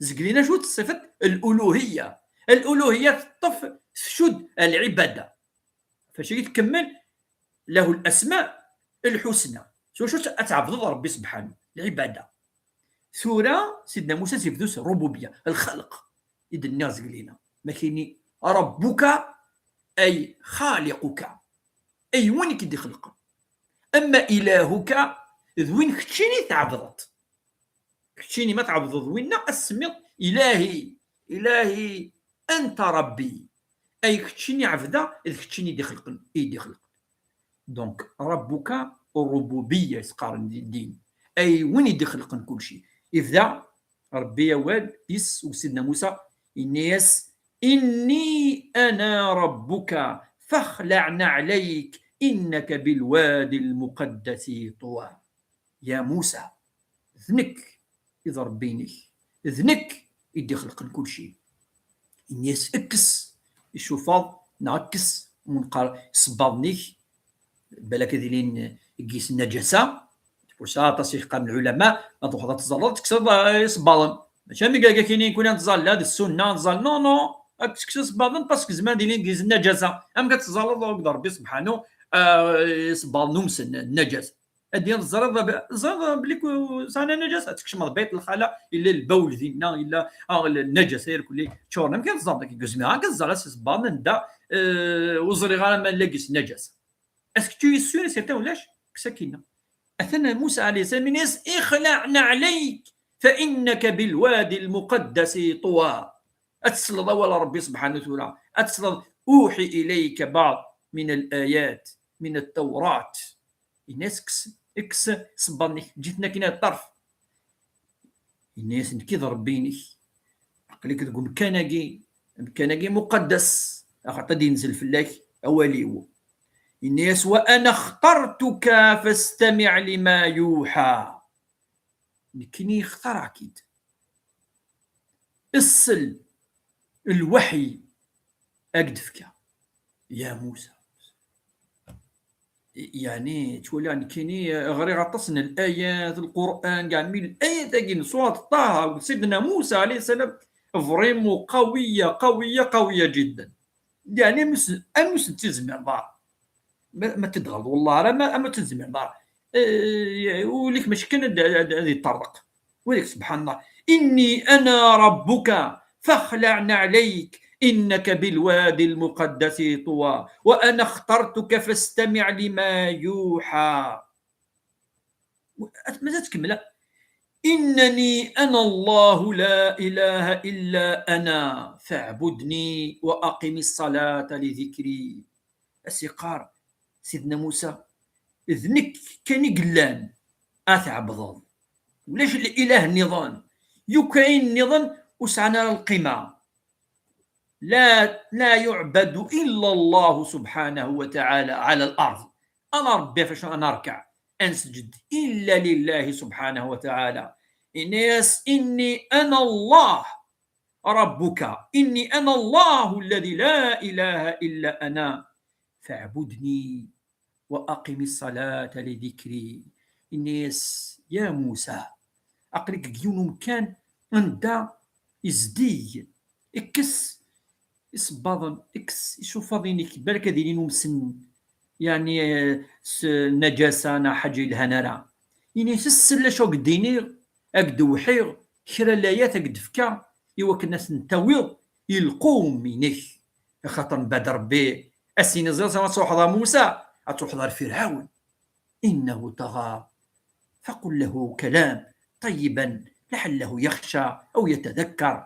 Zeglen acu? Ṣṣifat الألوهية. الألوهية teṭṭef, tcudd العبادة. Fac i tkemmel, له الأسماء الحسنى. S wacu ad tɛebdeḍ Ṛebbi sebḥanu? العبادة. Tura, Sidna Musa s-ibdu s rububiyya, lxelq, i d-nniɣ zgelina. Ma kini, Rabbuka, ay xaliquka, ay win i k-id-ixelqen. Ama ilahuka, d win keččini tɛebdeḍ. Keččini ma tɛebdeḍ winna, ad s-semmiḍ ilahi, ilahi, anta rabbi. Ay keččini ɛebdeɣ, d keččini i d-ixelqen, i d-ixelqen. Donc, Rabbuka, rububiyya, i s-qqaren di ddin. Ay win i d-ixelqen kulci. Ibda Rebbi awal-is u Sidna Musa, yenna-yas, إني أنا ربك فاخلع نعليك إنك بالوادي المقدس طوى. Ya Musa, d nekk i d Rebbi-inek, d nekk i d-ixelqen kulci. Ini-as, kkes icufaḍ, neɣ kkes, ma neqqar, isebbaḍen-ik, balak ad ilin deg-s nnajasa. Pour ça, aṭas i yeqqaren lɛulama, ma truḥeḍ ad teẓẓalleḍ, tekkseḍ, eh, isebbaḍen. Mačči am igagakini kul ad tẓalla, d ssunna ad tẓall. Non, non, ad tekkes isebbaḍen, parce que zemren ad ilin deg-s nnajasa. Amek ad teẓẓalleḍ akked Rebbi subḥanu, eh, isebbaḍen umsen, nnajasa? Ad d-teẓriḍ, teẓriḍ belli ku-, sɛan nnajasa, ad tkecmeḍ bayt lxala, illa lbawl dinna, illa, ah, nnajasa irkelli ččuren. Amek ad teẓẓalleḍ dagi? Ur zmireɣ ad teẓẓalleḍ s isebbaḍen anda, eh, ur ẓriɣ ara ma llan deg-s nnajasa. Est-ce que tu es sûr et certain ulac? Kkes akkinna. Atan Musa alayhi salam, yenna-yas, اخلع نعليك فإنك بالوادي المقدس طوى. Ad tesleḍ awal n Rebbi subḥanu tura. Ad tesleḍ, أوحي إليك بعض من الآيات من التوراة. Yenna-yas, kkes, kkes isebbaḍen-ik, ǧǧet-ten akkin ar ṭṭerf. Yenna-yas, nekk i d Rebbi-inek. Aql-ik deg umkan-agi, amkan-agi muqaddas, axaṭer ad d-yenzel fell-ak awal-iw. Yenna-yas, وأنا اخترتك فاستمع لما يوحى. Nekkini xtareɣ-k-id. Issel lweḥyi ad k-d-fkeɣ, ya Musa. Yeɛni, ttwaliɣ nekkini, ɣriɣ aṭas n layat, Lqur'an, kɛa, mi layat-agi n surat Ṭaha, akked Sidna Musa alayhi salam, vraiment qawiya, qawiya, qawiya jiddan. Yeɛni, am ur s-, am ur s-, ur s-tezmireḍ ara. Ma, ma tt-id-tɣelḍeḍ, wallah, ara ma, ma ur tt-id-tezmireḍ ara. Eh, ul-ik mačči kan ad, ad, ad yeṭṭerḍeq. Ul-ik, subḥan Allah. إني أنا ربك فاخلع نعليك إنك بالوادي المقدس طوى وأنا اخترتك فاستمع لما يوحى. Mazal tkemmel. إنني أنا الله لا إله إلا أنا فاعبدني وأقم الصلاة لذكري. As-yeqqar Sidna Musa, d nekk kan i yellan ad tɛebdeḍ. Ulac ilah nniḍen. Yakk ayen nniḍen ur sɛan ara lqima. لا، لا يعبد إلا الله سبحانه وتعالى على الأرض. Ala Rebbi ɣef acu ad nerkeɛ, ad nesǧed, إلا لله سبحانه وتعالى. Ini-as, إني أنا الله ربك، إني أنا الله الذي لا إله إلا أنا فاعبدني وأقم الصلاة لذكري. Ini-as, ya Musa, aql-ik deg yiwen umkan anda izdig, kkes isebbaḍen, kkes icufaḍ-inek, balak ad ilin umsen, yeɛni, eh, s nnajasa neɣ ḥaǧa yelhan ara. Ini-as, ssel acu ad k-d-iniɣ, ad k-d-wḥiɣ kra n layat, ad k-d-fkeɣ i wakken ad ten-tawiḍ i lqum-inek. Axaṭer mbeɛd Rebbi ad s-yini, ẓriɣ ad truḥeḍ ɣer Musa, ad truḥeḍ ɣer Firɛawen. إنه طغى فقل له كلام طيبا لعله يخشى أو يتذكر.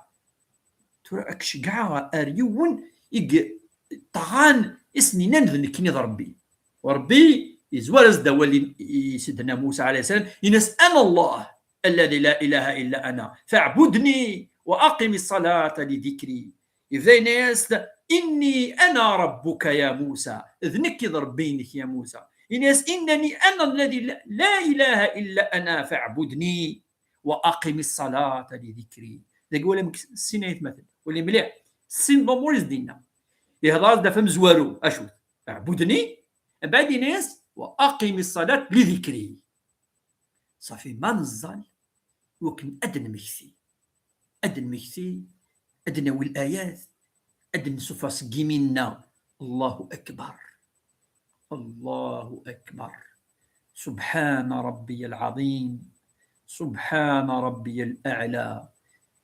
Tura ad k-ceggɛeɣ ar yiwen i yeṭṭɣan, i s-nnan d nekkni d Rebbi. U Rebbi yezwar-as-d awal i, i Sidna Musa alayhi salam, yenna-as, أنا الله الذي لا إله إلا أنا فاعبدني وأقم الصلاة لذكري. Yebda yenna-as-d, إني أنا ربك يا موسى. D nekk i d Rebbi-inek, ya Musa. Yenna-as, إنني أنا الذي لا، لا إله إلا أنا فاعبدني وأقم الصلاة لذكري. Dagi wala amek sin aytmaten. Wali mliḥ. Sin lumuṛ i s-d-yenna. Ihḍer-as-d ɣef amezwaru. Acu? اعبدني. Mbeɛd yenna-as, وأقم الصلاة لذكري. Ṣafi, ma neẓẓal, iwakken ad d-nmekti. Ad d-nmekti, ad d-nawi layat, ad d-nsuffeɣ seg yimi-nneɣ. Allahu akbar. Allahu akbar. سبحان ربي العظيم. سبحان ربي الأعلى.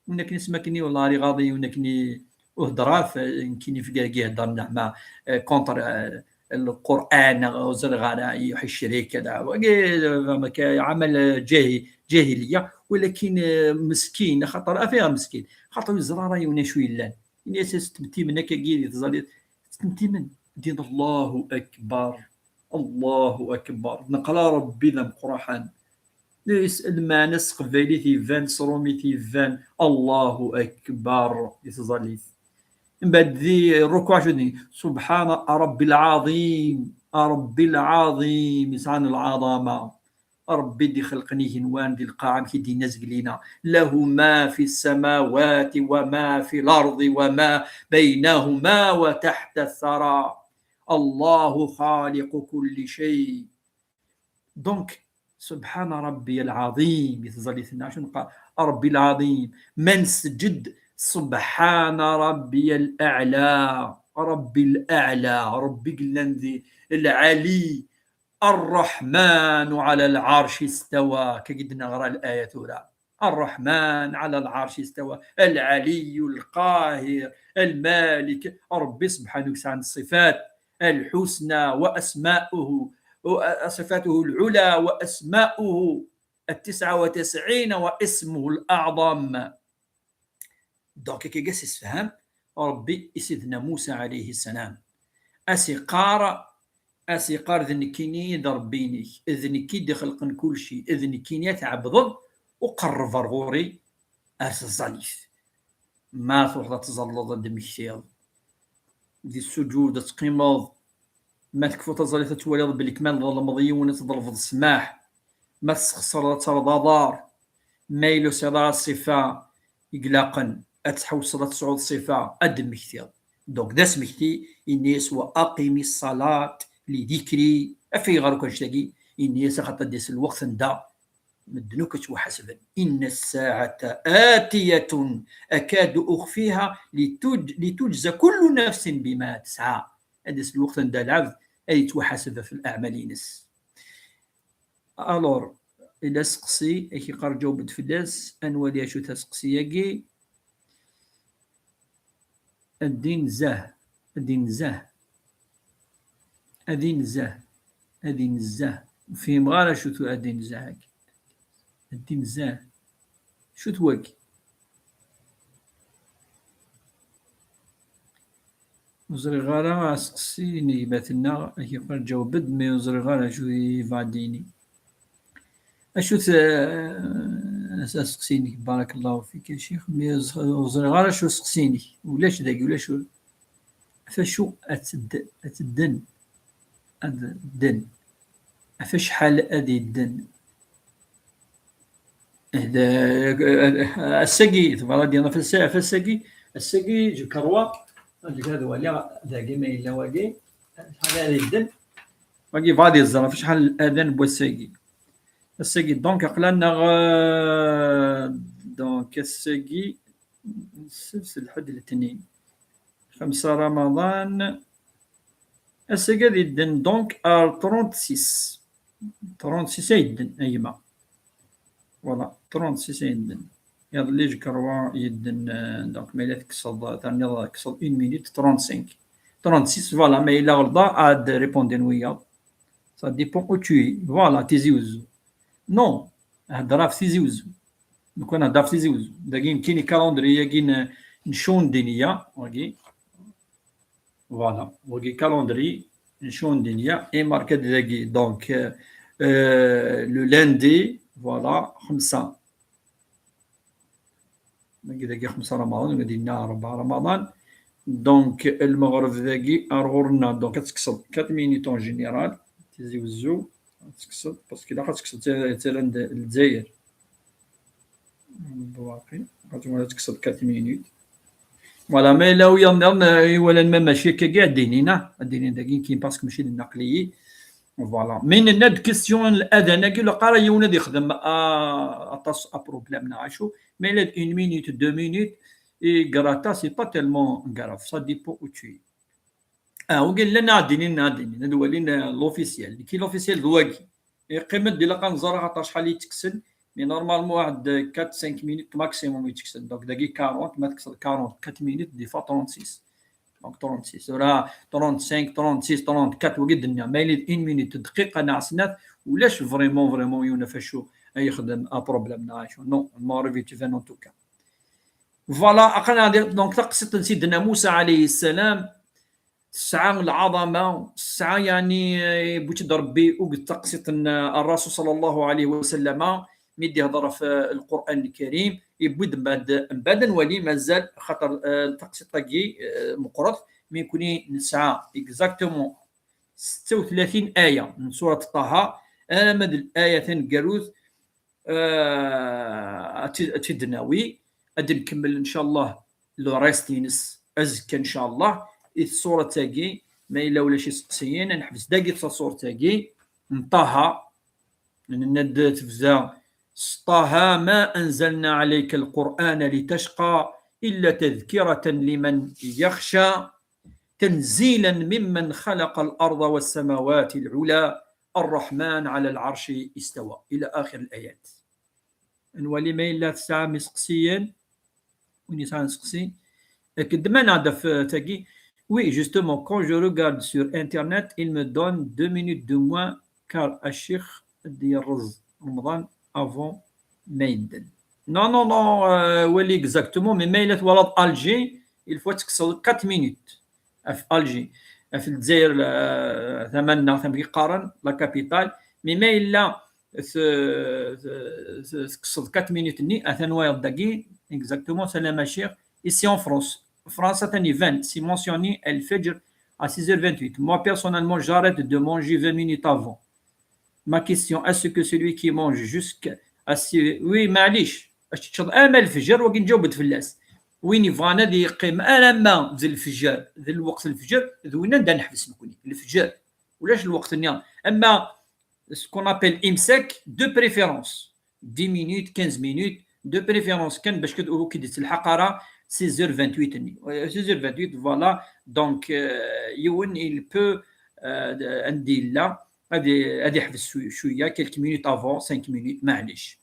Win akken isem akken i, والله راه غاضي، win akken i وهضرات، آه، كاين في كاع يهضر نعم، آه، contre، آه، القرآن، وزر غانا يحيي الشريك كذا، وكي-، فما كاين عمل جاهي-، جاهلية، ولكن، آه، مسكين، خاطر أفيها مسكين، خاطر يزرى راه يونا شو يلان. إني أساس تمتي من هكا كي تزالي، تمتي من دين الله أكبر، الله أكبر، نقرا ربي ذا مقرحان. Yes, المعنى s teqbaylit iban, s rumit iban, الله أكبر, i tẓallit. من بعد ذي الركوع شو دي؟ سبحان ربي العظيم، ربي العظيم, يسعان العظمة. ربي دي خلقني هنوان دي القاعة كي دي نزق لينا. له ما في السماوات وما في الأرض وما بينهما وتحت الثرى. الله خالق كل شيء. Donc, سبحان ربي العظيم, يتزالي ثنا شنو قال؟ ربي العظيم. من سجد سبحان ربي الأعلى، ربي الأعلى، ربي قلنا ذي العلي. الرحمن على العرش استوى، كي قد نغرى الآية ثورة. الرحمن على العرش استوى، العلي القاهر المالك، ربي سبحانه وتعالى الصفات الحسنى وأسماؤه، صفاته العلى وأسماؤه التسعة وتسعين واسمه الأعظم. Donc, كي قاس يسفهم ربي سيدنا موسى عليه السلام. أسيقار، أسيقار ذ نكيني ذ ربينيك، ذ نكي دي خلقن كل شيء، ذ نكيني تعبض وقرب غوري أس الزليف. ما تروح تزلض دمكتيض. دي السجود تقيمض. ما تكفو تزليف تواليض بالكمال ظلمض يون تضرب السماح. ما تسخسر ترضى ضار. ما يلو سيضا الصفة يقلاقن. أتحوصل تسعود الصفة أدمكتيض. Donc, دا سمكتي إنيس وأقيم الصلاة لذكري. أفي غارو كنشتاقي إنيس خاطر ديس الوقت دا مدنوك توحاسبن. إن الساعة آتية أكاد أخفيها لتج-، لتجزى كل نفس بما تسعى. هذا الوقت عند العبد أي توحاسب في الأعمال ينس. Alors, إلا سقسي، أكي قار جاوبت فلاس، أنوالي أشو تسقسي ياكي. الدين زاه، الدين زاه، الدين زاه، الدين زاه. فهم غير شو تو الدين زاه هاكي. الدين زاه. شو توك؟ وزري غارة سقسيني باتنا، أكي قال جاوبد، مي وزري غارة شو يفاديني. أشو ت-، أس-، أسقسينك، بارك الله فيك يا شيخ، مي ز-، وزري غارة شو سقسينك، ولاش داك، ولاش و-، فشو أتد-، أتدن، أدن، فشحال أدي الدن؟ هذا، السقي، تبغى دينا في الس-، في السقي، السقي جو كروا، هذا ولا، ذاك ما إلا واقي، شحال أدي الدن؟ واقي فادي الزرا، فشحال الأذان بوسقي؟ السقي، donc، أقلنا غ-، donc، السقي، السبت، الحد، الاثنين. خمسة رمضان. السقي ذي الدن، donc، آه، trente-six. Trente-six يدن، أيما. Voilà، trente-six يدن. يضلي جكروا يدن، آه، donc، ما إلا تكسض، ثاني تكسض une minute trente-cinq. Trente-six، voilà، ما إلا غلطة، عاد répondez ويا. Ça dépend où tu es. Voilà, تيزي وزو. Non، هضرة في تيزي وزو. Donc, أنا هضرة في تيزي وزو. داكي كاين calendrier، كاين نشون دينية، واقي. Voilà، واقي calendrier، نشون دينية. إي ماركة داكي. Donc, euh, euh, le lundi، voilà، خمسة. داكي خمسة رمضان، ولا دينا ربعة رمضان. Donc، المغرب داكي أرغورنا. Donc، تكسب quatre minutes en général. تيزي وزو. تكسب، parce que لا تكسب تي-، تيران د-، الجزائر. بواقي. غادي ولا تكسب quatre minutes. Voilà، mais لو ينظر، ولا ما ماشي كا كاع دينينا. دينين داكي كاين parce que ماشي النقليين. Voilà. Mais ننا question الأذان كي لقى راه يونا دي يخدم، آه، أطاس أ problème نعيشو. Mais لا une minute، deux minutes، إي غراتا، c'est pas tellement grave. Ça dépend où tu es. آه، وقال لنا دينين، دينين. هذا هو لين l'officiel. كي l'officiel دواكي. إي قيمة دي لقى نزار خاطر شحال يتكسل. Mais normalement, واحد quatre cinq minutes maximum يتكسر. Donc, دقيقة quarante, ما تكسر quarante, quatre minutes, des fois trente-six. Donc, trente-six. Voilà, trente-cinq, trente-six, trente-quatre, وقد الدنيا. ما يلي une minute, دقيقة ناع سنات, ولاش vraiment, vraiment يونا فشو يخدم un problème ناع شو. Non, المغرب يتفن en tout cas. Voilà, أقلنا donc تقصد سيدنا موسى عليه السلام. Tesɛa lɛaḍama, tesɛa, yeɛni, eh, yewwi-tt-id Ṛebbi, akked taqsiṭ n, eh, Ṛṛasul ṣalla Llahu ɛalayhi wa sallam, mi d-ihdeṛ ɣef, eh, Lqur'an Lkarim, yewwi-d mbeɛd, mbeɛd ad nwali mazal, axaṭer, eh, taqsiṭ-agi, eh, meqqret, mi nekni nesɛa exactement setta u tlatin aya n surat Ṭaha, arma d laya taneggarut, eh, ad tt-, ad tt-id-nawi, ad nkemmel, ncallah, le reste-ines azekka, ncallah, i tsurat-agi, ma yella ulac iseqsiyen, ad neḥbes dagi tasurat-agi n Ṭaha, nenna-d tebda s Ṭaha, ما أنزلنا عليك القرآن لتشقى إلا تذكرة لمن يخشى تنزيلا ممن خلق الأرض والسماوات العلى الرحمن على العرش استوى إلى آخر الآيات. Nwali ma yella tesɛam iseqsiyen. Win yesɛan iseqsi. Akked ma nɛedda f tagi. Oui, justement, quand je regarde sur Internet, il me donne deux minutes de moins car Achir ad yerreẓ Remḍan avant ma yedden. Non, non, non, euh, wali exactement, mais ma yella twalaḍ Alger, il faut ad tekkseḍ quatre minutes. Ɣef Alger, ɣef Lezzayer, euh, tama-nneɣ, tama i qqaren, la capitale, mais ma yella t-, t-, t-, tekkseḍ quatre minutes-nni, atan wayeḍ dagi, exactement, Salam Achir, ici en France. France, atan iban, c'est mentionné Al-Fajr à six heures vingt-huit. Moi, personnellement, j'arrête de manger vingt minutes avant. Ma question, est-ce que celui qui mange jusqu'à six, oui, maɛlic, ad teččeḍ ama lefjer, wagi nǧaweb-d fell-as. Win yebɣan ad yeqqim alamma d lefjer, d lweqt lefjer, d winna anda neḥbes nekni, lefjer. Ulac lweqt-nni. Ama ce qu'on appelle imsak, de préférence dix minutes, quinze minutes, de préférence kan bac ur k-id-yettelḥaq ara six heures vingt-huit-nni. Euh, six heures vingt-huit, voilà. Donc, euh, yiwen, il peut, euh, anda yella, ad, ad yeḥbes cwi-, cwiya, quelques minutes avant, cinq minutes, maɛlic.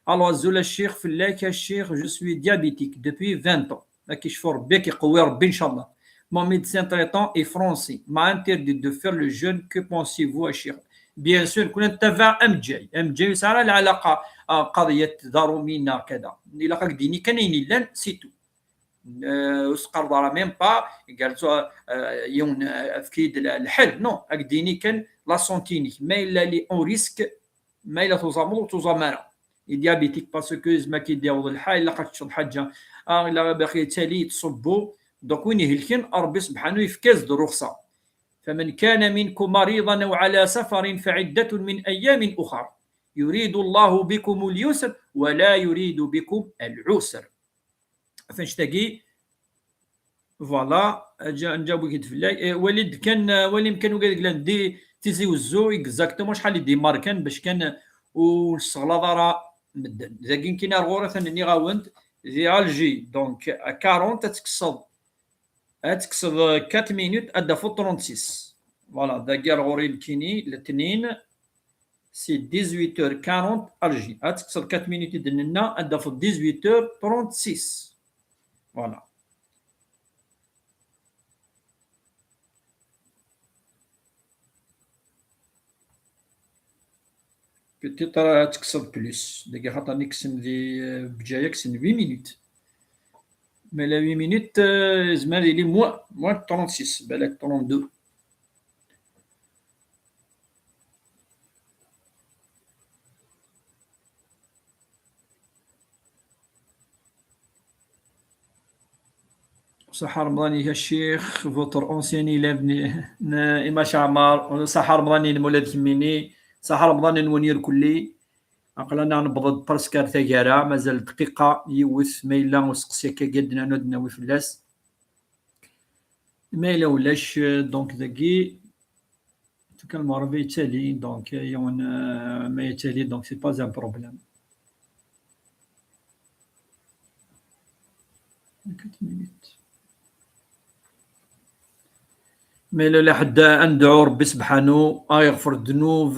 Alors, azul a ccix, fell-ak a ccix, je suis diabétique depuis vingt ans. Ad k-icfu Rebbi, ad k-iqewwi Rebbi, ncallah. Mon médecin traitant est français, m'a interdit de faire le jeûne. Que pensez-vous, a ccix? Bien sûr, كنا نتبع أمجاي. أمجاي يسعى على علاقة، آه، قضية ضرومي كذا. إلا قاك ديني كان ينيلان، c'est tout. آه، وسقر ضرا même pas، قال سو، آه، يون، آه، أفكيد ال-، الحل. Non, أك ديني كان la santé نيك. ما إلا لي en risque، ما إلا توزامض وتوزام أنا. Les diabétiques parce que زعما كي يديوض الحال، إلا قد تشرب حاجة، آه، إلا باقي تالي تصبو. Donc وين يهلكن، ربي سبحانه يفكاز الرخصة. فمن كان منكم مريضا أو على سفر فعدة من أيام أخر. يريد الله بكم اليسر ولا يريد بكم العسر. Ɣef annect-agi, voilà, aǧa-, nǧaweb-ik-id fell-ak. Eh, wali-d kan, eh, wali amkan uga deg landi Tizi Wezzu, exactement, acḥal i d-yemmar kan, bac kan ur nesseɣlaḍ ara medden. Dagi nekkini ar ɣur-i atan nniɣ-awen-d, di Alger, donc, à quarante, ad tekkseḍ, ad tekkseḍ, eh, quatre minutes, ad d-tafeḍ trente-six. Voilà, dagi ar ɣur-i nekkini, letnin, c'est dix-huit heures quarante Alger. Ad tekkseḍ quatre minutes i d-nenna, ad d-tafeḍ dix-huit heures trente-six. Voilà. Peut-être ad tekkseḍ plus. Dagi xaṭer nekk kksen di, euh, Bǧaya kksen huit minutes. Mais la huit minutes, euh, yezmer ad yili moins, moins trente-six, balak trente-deux. Saḥa Remḍan-ik a ccix, votre ancien élève n, n Imam Ɛmar, saḥa Remḍan-inem ula d kemmini, saḥa Remḍan-nwen irkelli. Aql-aneɣ newweḍ-d presque ar taggara, mazal dqiqa yiwet, ma yella useqsi akka ad d-nernu ad d-nawi fell-as. Ma yella ulac, euh, donc dagi, en tout cas, le Maroc yettali, donc, euh, yiwen, euh, ma yettali, donc c'est pas un problème. Quatre minutes. Ma yella ḥedd, ad nedɛu Rebbi sebḥanu, ad yeɣfer ddnub,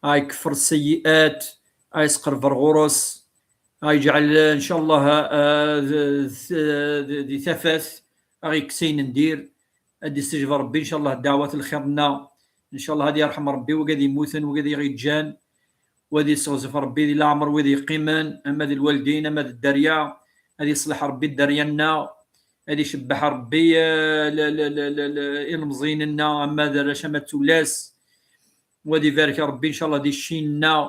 ad yekfer sseyiat, ad yesqerber ɣur-s, ad yeǧɛel, ncallah, eh, d, d, d, di tafat, ad ɣ-yekkes ayen n dir, ad d-istejb Ṛebbi, ncallah, ddeɛwat n lxir-nneɣ, ncallah, ad yerḥem Ṛebbi wigad yemmuten, wigad i ɣ-yeǧǧan, u ad yesseɣzef Ṛebbi di leɛmer wid yeqqimen, ama d lwaldin, ama d dderya, ad yeṣleḥ Ṛebbi dderya-nneɣ, ad icebbeḥ Ṛebbi, eh, l-, l-, l-, l-, l-, ilemẓiyen-nneɣ, ama d arrac, ama d tullas, u ad ibarek Ṛebbi, ncallah, di cci-nneɣ,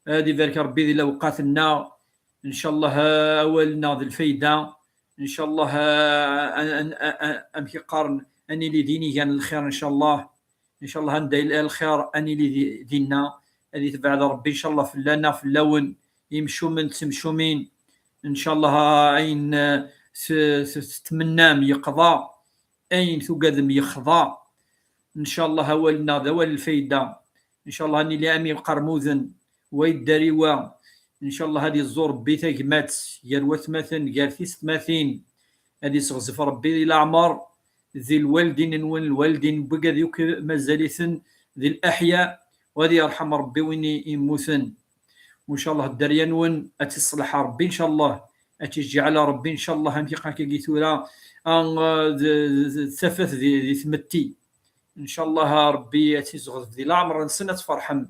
ad ibarek Ṛebbi di lewqat-nneɣ, ncallah, eh, awal-nneɣ d lfayda, ncallah, eh, an-, an-, an-, an-, amek i qqaren, ad nili d inigan n lxir, ncallah. Ncallah anda yella lxir ad nili di-, dinna, ad itbeɛd Ṛebbi ncallah fell-aneɣ, fell-awen, imcumen d temcumin. Ncallah ayen, eh, t-, t-, tettmennam yeqḍa, ayen tugadem yexḍa. Ncallah awal-nneɣ d awal lfayda. Ncallah ad nili am iqermuden wa yedder i wa. Ncallah ad iẓẓu Ṛebbi tagmat gar watmaten, gar tisetmatin. Ad iseɣzef Ṛebbi di leɛmer, di lwaldin-nwen, lwaldin n wigad yakk mazal-iten di leḥya, u ad yerḥem Ṛebbi win i yemmuten. U ncallah dderya-nwen ad tt-iṣleḥ Ṛebbi, ncallah ad tt-iǧɛel Ṛebbi, ncallah, amek i qqaren akkagi tura, ah, d, d, d tafat di, di tmetti. Ncallah Ṛebbi ad tt-iseɣzef di leɛmer-nsen, ad tferḥem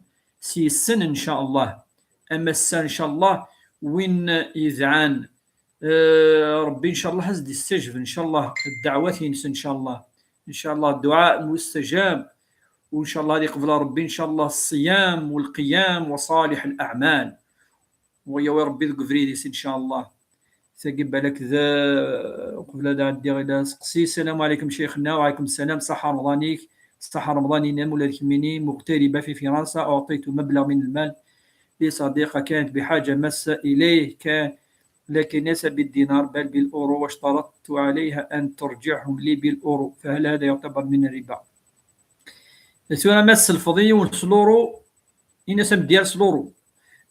s yes-sen, ncallah. Am ass-a, ncallah, win yedɛan, eh, Ṛebbi, ncallah, ad s-d-istajeb, ncallah, ddeɛwat-ines, ncallah. Ncallah, dduɛa mustajab. U ncallah ad iqbel Ṛebbi, ncallah, ṣṣiyam u lqiyam u ṣaliḥ laɛmal. U yawi Ṛebbi deg ubrid-is, ncallah. Tagi balak d, uqbel ad ɛeddiɣ ila aseqsi. السلام عليكم شيخنا. وعليكم السلام. صحة رمضانك. صحة رمضان-inem ula d kemmini مغتربة في فرنسا، أعطيت مبلغ من المال لصديقة كانت بحاجة ماسة إليه، كان لكن ليس بالدينار بل بالأورو، واشترطت عليها أن ترجعهم لي بالأورو، فهل هذا يعتبر من الربا؟ Tura ma tesselfeḍ i yiwen s luru, ini-as am d-yers luru.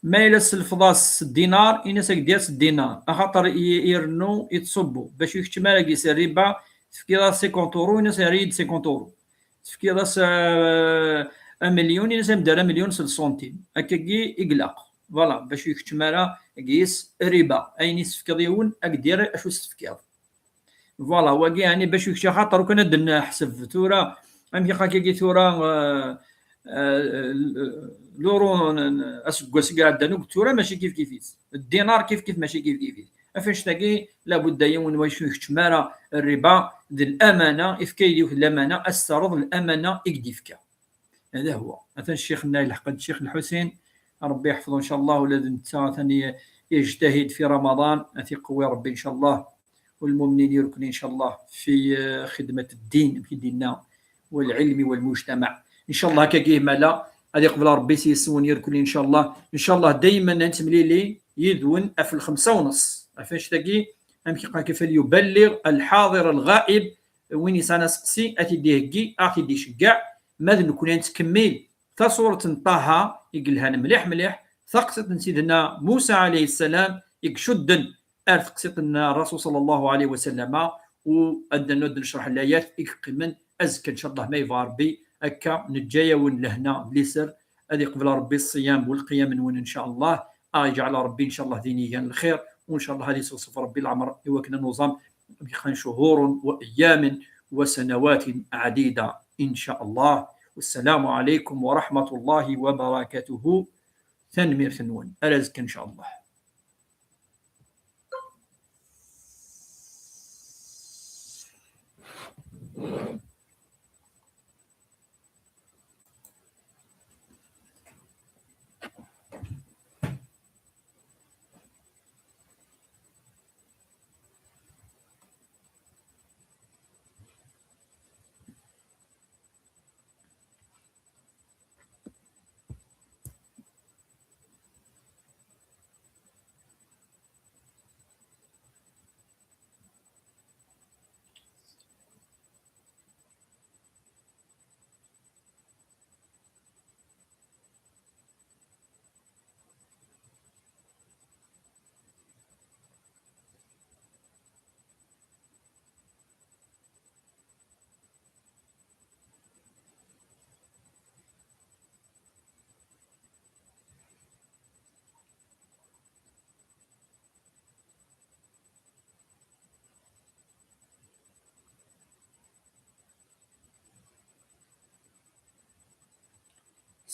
Ma yella tesselfeḍ-as s dinar, ini-as ak d-yers dinar. Axaṭer i-, irennu, ittṣubbu. Bac ur ikeččem ara deg-s rriba, tefkiḍ-as cinquante euros, ini-as err-iyi-d cinquante euros. Tefkiḍ-as, euh, amelyun, ini-as am d-err amelyun s lṣuntim. Akkagi i ilaq. Voilà, bac ur ikeččem ara deg-s rriba. Ayen i s-tefkiḍ yiwen, ad k-d-yerr acu s-tefkiḍ. Voilà, wagi, yeɛni, bac ur ikeččem, axaṭer ur kan ad d-neḥseb tura, amek i qqaren-agi tura, euh, euh, luru n, n, aseggas i iɛeddan akk d tura mačči kif kif-it. Ddinar kif kif mačči kif kif-it. Ɣef annect-agi, labudda yiwen wacu ur ikeččem ara rriba, d lamana, ifka-yi-d yiwet lamana, ad s-terreḍ lamana i k-d-ifka. هذا هو. Atan ccix-nna yelḥeq-d, Ccix Lḥusin. Ṛebbi yeḥfeḍ-it, ncallah, ula d netta atan i-, yejtahid fi Ramaḍan, ad t-iqewwi Ṛebbi, ncallah. والمؤمنين يركن، إن شاء الله، في، آه، خدمة الدين، amek i d-yenna, والعلم والمجتمع. Ncallah, akkagi, mala, ad iqbel Ṛebbi s yis-wen irkelli, ncallah. Ncallah, daymen ad nettemlili yid-wen ɣef lxemsa u nneṣ. Ɣef annect-agi, amek i qqaren, فليبلغ الحاضر الغائب, win yesɛan aseqsi, ad t-id-iheggi, ad t-id-iceggeɛ, ma d nekkni ad nettkemmil tasuret n Ṭaha i yelhan mliḥ mliḥ, taqsiṭ n Sidna Musa alayhi ssalam i icudden ar teqsiṭ n Rasul ṣalla Llahu ɛalayhi wa sallama, u ad d-, ad d-necreḥ layat i yeqqimen azekka, ncallah, ma yebɣa Ṛebbi. Akka neǧǧa-yawen lehna d liser, ad iqbel Ṛebbi ṣṣiyam u lqiyam-nwen, ncallah, ad iǧɛel Ṛebbi, ncallah, d inigan n lxir, u ncallah ad iseɣzef Ṛebbi leɛmer i wakken ad nuẓam شهور وأيام وسنوات عديدة إن شاء الله. والسلام عليكم ورحمة الله وبركاته. Tanemmirt-nwen. Ar azekka, ncallah.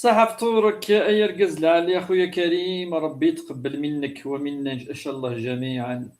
صحة فطورك يا أرقز العالي أخويا كريم، ربي يتقبل منك ومنا إن شاء الله جميعا.